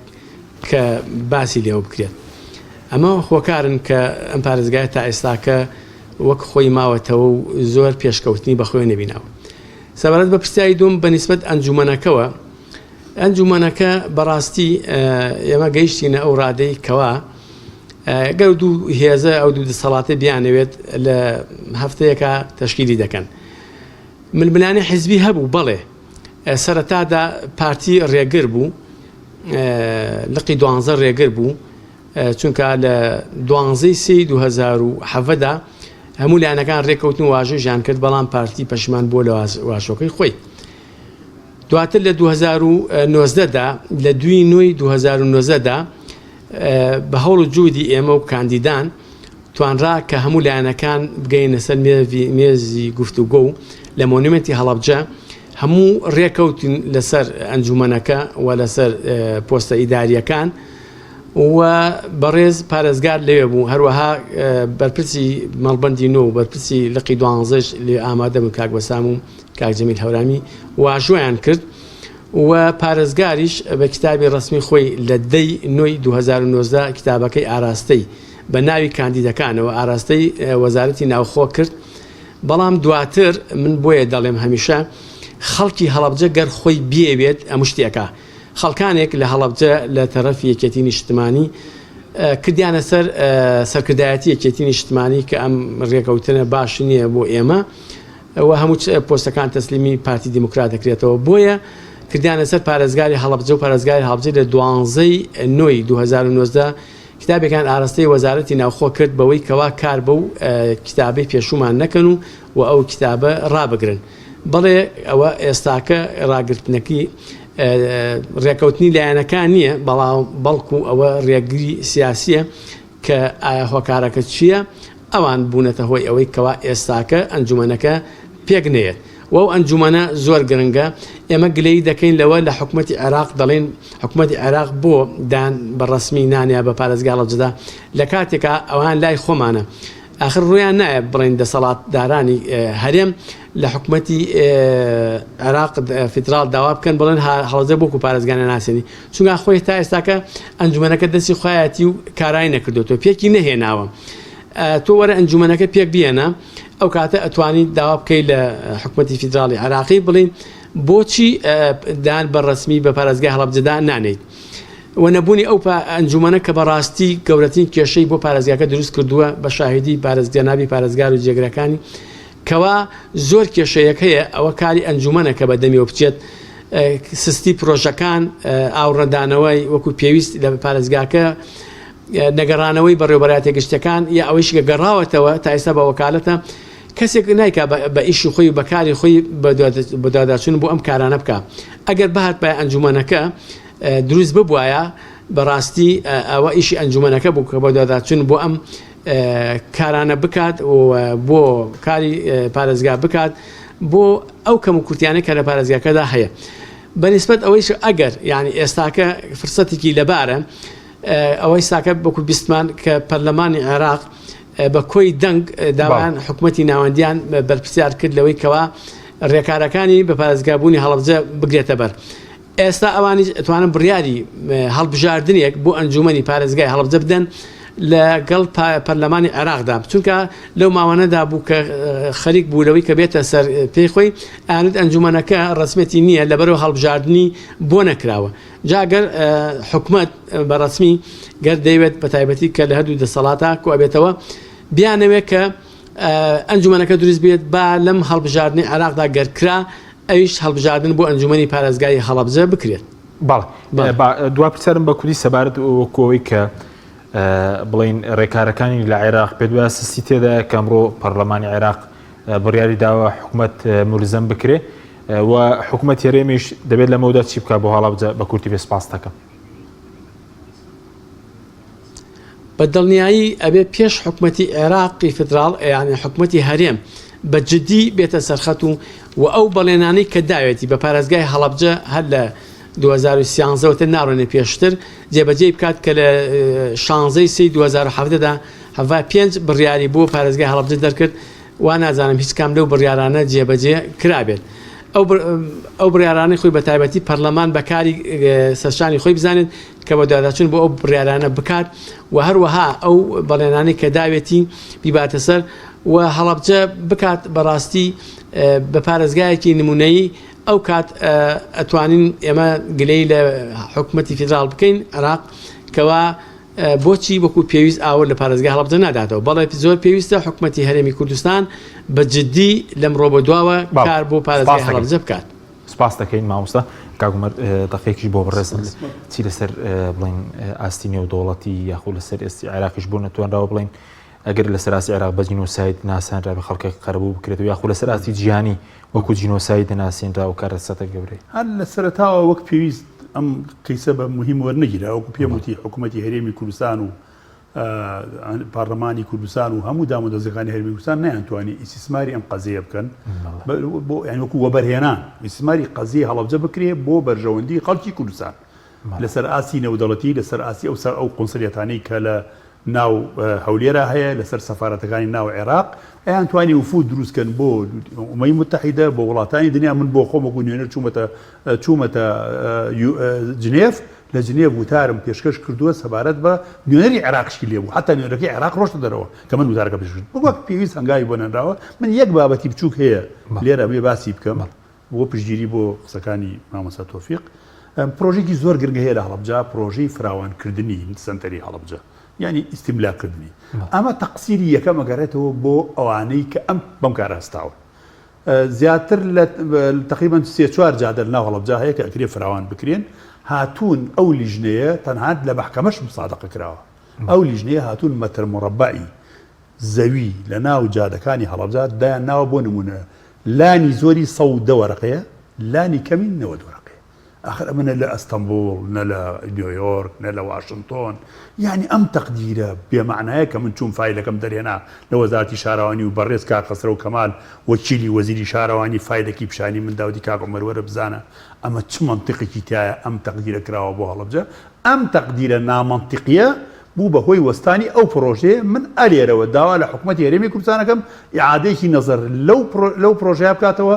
کە باسی لێوە بکرێت ئەمە هۆکارن کە ئەم پارێزگایە تا ئێستاکە وەک خۆی ماوەتەوە و زۆر پێشکەوتنی بەخۆی نەبیناوە سەبارەت بە پرسیاری دوم بە نیسبەت ئەنجومەنەکەوە ئەنجومەنەکە بەڕاستی ئێمە گەیشتینە ئەو ڕادەی کەوا گەر دوو هێزە ئەو دوو دەسەڵاتە بیانەوێت لە هەفتەیەکە تەشکیلی دەکەن ململانێ حیزبی هەبوو بەڵێ سەرەتادا پارتی ڕێگر بوو لقی دوانزە ڕێگر بوو چونکە لە دوانزەی سێی 2017 دا هەموو لایەنەکان ڕێکەوتن و واژۆیان کرد بەڵام پارتی پەشیمان بووە لە واژۆکەی خۆی دواتر لە 2019 دا لە دوی نوێی 2019 دا بە هەوڵ و جودی ئێمە و کاندیدان توانرا کە هەموو لایەنەکان بگەینە سەر مێزی گفتوگۆ و لە مۆنیمێنتی هەڵەبجە هەموو ڕێکەوتین لەسەر ئەنجومەنەکە و لەسەر پۆستە ئیداریەکان و بەڕێز پارێزگار لەوێ بوو هەروەها بەرپرسی مەڵبەندی نۆ و بەرپرسی لقی دوانزەش لێ ئامادە بوون کاک بەسام و کاک جەمیل هەورامی واژۆیان کرد و پارێزگاریش بە کیتابی ڕەسمی خۆی لە دەی نۆی 2019 کیتابەکەی ئاراستەی بە ناوی کاندیدەکانەوە ئاراستەی وەزارەتی ناوخۆ کرد بەڵام دواتر من بۆیە دەڵێم هەمیشە خەڵکی هەڵەبجە گەر خۆی بیەوێت ئەم شتێکە خەڵکانێک لە هەڵەبجە لە تەرەفی یەکێتی نیشتمانی کردیانە سەر سەرکردایەتی یەکێتی نیشتمانی کە ئەم ڕێکەوتنە باش نییە بۆ ئێمە و هەموو پۆستەکان تەسلیمی پارتی دیموکرات دەکرێتەوە بۆیە کردیانە سەر پارێزگاری هەڵەبجە و پارێزگاری هەڵەبجە لە دوانزەی نۆی 2019 کتابێکیان ئاراستەی وەزارەتی ناوخۆ کرد بەوەی کەوا کار بەو کتابەی پێشوومان نەکەن و و ئەو کتابە ڕابگرن بەڵێ ئەوە ئێستاکە ڕاگرتنەکەی ڕێکەوتنی لایەنەکان نییە بەڵام بەڵکو ئەوە ڕێگری سیاسیە کە ئایا هۆکارەکە چییە ئەوان بوونەتە هۆی ئەوەی کەوا ئێستاکە ئەنجومەنەکە پێک نەیەت و ئەو ئەنجومەنە زۆر گرنگە ئێمە گلەیی دەکەین لەوە لە حکومەتی عێراق دەڵێن حکومەتی عێراق بۆ دان بە ڕەسمی نانیا بە پارێزگا هەڵەبجەدا لە کاتێکا ئەوان لای خۆمانە ئاخر ڕویان نایە بڵێن دەسەڵاتدارانی هەرێم لە حکومەتی عێراق فیدراڵ داوا بکەن بڵێن هەڵەبجە بۆکو پارێزگا نەناسێنی چونکە خۆی تا ئێستاکە ئەنجومەنەکە دەستی خۆیەتی و کارای نەکردوێتەوە پێکی نەهێناوە تۆ وەرە ئەنجومەنەکە پێک بێنە ئەو کاتە ئەتوانی داوا بکەی لە حکومەتی فیدراڵی عێراقی بڵین بۆچی دان بە ڕەسمی بە پارێزگای هەڵەبجەدا نانێیت و نەبوونی ئەو ئەنجومەنە کە بەڕاستی گەورەترین کێشەی بۆ پارێزگاکە دروست کردووە بە شاهیدی پارێزگەنابی پارێزگار و جێگرەکانی کەوا زۆر کێشەیەک هەیە ئەوە کاری ئەنجومەنە کە بە دەمیەوە بچێت سستی پرۆژەکان ئاوڕدانەوەی وەکو پێویست لە پارێزگاکە نەگەڕانەوەی بەڕێوەبەرایەتیە گشتیەکان یا ئەوەیشی کە گەڕاوەتەوە تا ئێستا بە وەکالەتە. کەسێک نایکا بە ئیشی خۆی و بە کاری خۆی بەدواداچوون بۆ ئەم کارانە بکا. ئەگەر بهاتبایە ئەنجومەنەکە دروست ببوایە بەڕاستی ئەوە ئیشی ئەنجومەنەکە بوو کە بەدواداچوون بۆ ئەم کارانە بکات و بۆ کاری پارێزگا بکات بۆ ئەو کەم و کورتیانە کە لە پارێزگاکەدا هەیە. بەنیسبەت ئەوەیش ئەگەر یعنی ئێستاکە فرسەتێکی لەبارە ئەوەی ساکە وەکو بیستمان کە پەرلەمانی عێراق بە کۆی دەنگ داوایان حکومەتی ناوەندیان بەرپرسیار کرد لەوەی کەوا ڕێکارەکانی بە پارێزگابوونی هەڵەبجە بگرێتە بەر. ئێستا ئەوانیش ئەتوانن بڕیاری هەڵبژاردنێک بۆ ئەنجومەنی پارێزگای هەڵەبجە بدەن لەگەڵ پەرلەمانی عێراقدا چونکە لەو ماوانەدا بوو کە خەریک بوو لەوەی کە بێتە سەر پێی خۆی ئانت ئەنجومەنەکە ڕسمەتی نییە لەبەرەوە هەڵبژاردننی بۆ نەکراوە جا گەر حکومەت بە ڕەسمی گەر دەیەوێت بە تایبەتی کە لە هەردوو دەسەڵاتە کۆ ئەبێتەوە بیانەوێت کە ئەنجومەنەکە دروست بێت با لەم هەڵبژاردنی عێراقدا گەر کرا ئەویش هەڵبژاردن بۆ ئەنجومەنی پارێزگای هەڵەبجە بکرێت. بەڵێ دوا پرسیارم بە کوردی سەبارەت وەکو ئەوەی کە بڵین ڕێکارەکانی لە عێراق پێت وایە سستی تێدایە کە ئەمڕۆ پەرلەمانی عێراق بڕیاری داوە حکومەت مولزەم بکرێ و حکومەت هەرێمیش دەبێت لەمەودا چی بکات بۆ هەڵەبجە بە کورتی بێ سپاس دەکەم. بە دڵنیایی ئەبێ پێش حکومەتی عێراقی فیدراڵ یانی حکومەتی هەرێم بە جدی بێتە سەرخەت و و ئەو بەڵێنانەی کە داوێتی بە پارێزگای هەڵەبجە هەر لە 2013 وە تر ناڕۆێنێ پێشتر جێبەجێی بکات کە لە 16 سی 2017 دا هەڤا پێنج بڕیاری بۆ پارێزگای هەڵەبجە دەرکرد وا نازانم هیچ کام لەو بڕیارانە جێبەجێ کرابێت. ئەو ئەو بڕیارانەی خۆی بە تایبەتی پەرلەمان بە کاری سەرشانی خۆی بزانێت کە بەدواداچوون بۆ ئەو بڕیارانە بکات و هەروەها ئەو بەڵێنانەی کە داوێتی بیباتە سەر و هەڵەبجە بکات بەڕاستی بە پارێزگایەکی نمونەیی ئەو کات ئەتوانین ئێمە گلەی لە حکومەتی فیدراڵ بکەین عێراق کەوا بۆچی وەکو پێویست ئاور لە پارێزگای هەڵەبجە ناداتەوە؟ بەڵێ زۆر پێویستە حکومەتی هەرێمی کوردستان بە جدی لەمڕۆ بە دواوە کار بۆ پارێزگای هەڵەبجە بکات. سپاس دەکەین مامۆستا کاک عومەر دەقێکیش بۆ بەڕێز چی لەسەر بڵین ئاستی نێودەوڵەتی یاخود لەسەر ئێستی عێراقیش بۆ نەتوانراوە بڵین ئەگەر لەسەر ئاستی عێراق بە جینۆساید ناسێنرا بە خەڵکێک قەرەبوو بکرێت و یاخود لەسەر ئاستی جیهانی وەکو جینۆساید ناسێنرا و کارەساتە گەورەی. هەر لە سەرەتاوە وەک پێویست ئەم کەیسە بە موهیم وەرنەگیرا، وەکو پێم وتی حکوومەتی هەرێمی کوردستان و پارلەمانی کوردستان و هەموو دامودەزگەکانی هەرێمی کوردستان نەیانتوانی ئیسیسماری ئەم قەزیە بکەن بۆ یانی وەکو وەبەرهێنان ئیسیسماری قەزیەی هەڵەبجە بکرێ بۆ بەرژەوەندی خەڵکی کوردستان لەسەر ئاستی نێودەڵەتی لەسەر ئاستی ئەو ئەو قونسلیەتانەی کە لە ناو هەولێرا هەیە لەسەر سەفارەتەکانی ناو عێراق ئەیانتوانی وفود دروست کەن بۆ ئومەی متحیدە بۆ وڵاتانی دنیا من بۆ خۆم وەکو نوێنەر چوومەتە چوومەتە جنێف لە جنێف وتارم پێشکەش کردووە سەبارەت بە نوێنەری عێراقشی لێ بوو حتا نوێنەرەکەی عێراق ڕۆشتە دەرەوە کە من وتارەکە پێشکەش وەک پێویست هەنگاوی بۆ نەنراوە من یەک بابەتی بچووک هەیە لێرە بێ باسی بکەم بۆ پشتگیری بۆ قسەکانی مامۆستا تۆفیق، پرۆژەیەکی زۆر گرنگ هەیە لە هەڵەبجە، پرۆژەی فراوانکردنی سەنتەری هەڵەبجە، یانی ئیستیملاکردنی. ئەمە تەقسیری یەکەم ئەگەڕێتەوە بۆ ئەوانەی کە ئەم بەم کارە هەستاون. زیاتر لە تەقریبەن سێ چوار جادە لە ناو هەڵەبجە هەیە کە ئەکرێ فراوان بکرێن، هاتوون ئەو لیژنەیە تەنها لە مەحکەمەش مسادەقە کراوە، ئەو لیژنەیە هاتوون مەتر مورەبەعی زەوی لە ناو جادەکانی هەڵەبجە دایان ناوە بۆ نموونە لانی زۆری 110 وەرەقەیە لانی کەمی 90 وەرەقەیە ئاخر ئەمە نە لە ئەستەنبوڵ نە لە نیۆیۆرک نە لە واشنتۆن یعنی ئەم تەقدیرە بێمەعنایە کە من چووم فایلەکەم دەرهێنا لە وەزارەتی شارەوانی و بەڕێز کاک خەسرەو کەمال وەکیلی وەزیری شارەوانی فایلەکی پیشانی من داودی کاک عومەر وەرە بزانە ئەمە چ مەنتیقێکی تیایە ئەم تەقدیرە کراوە بۆ هەڵەبجە ئەم تەقدیرە نامەنتیقیە بوو بە هۆی وەستانی ئەو پڕۆژەیە، من ئەلێرەوە داوا لە حکومەتی هەرێمی کوردستان ئەکەم ئیعادەیەکی نەزەر لەو لەو پڕۆژەیە بکاتەوە،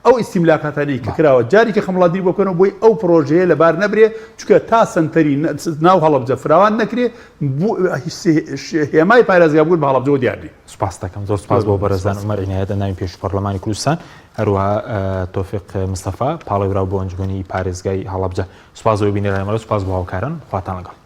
ئەو ئیستیملاکاتانەی کە کراوە جارێکی خەمڵاندنی بۆ بکەنەوە بۆی ئەو پڕۆژەیە لەبار نەبرێ، چونکە تا سەنتەری ناو هەڵەبجە فراوان نەکرێ هێمای پارێزگابوون بە هەڵەبجەوە دیار نییە. سوپاست دەکەم زۆر سوپاس بۆ بەڕێزان عومەر عینایەت ئەندامی پێشوو پەڕلەمانی کوردستان هەروەها تۆفیق مستەفا پاڵێوراو بۆ ئەنجومەنی پارێزگای هەڵەبجە سوپاس بۆ بینەرانی بەڕێز سوپاس بۆ هاوکاران خواتان لەگەڵ.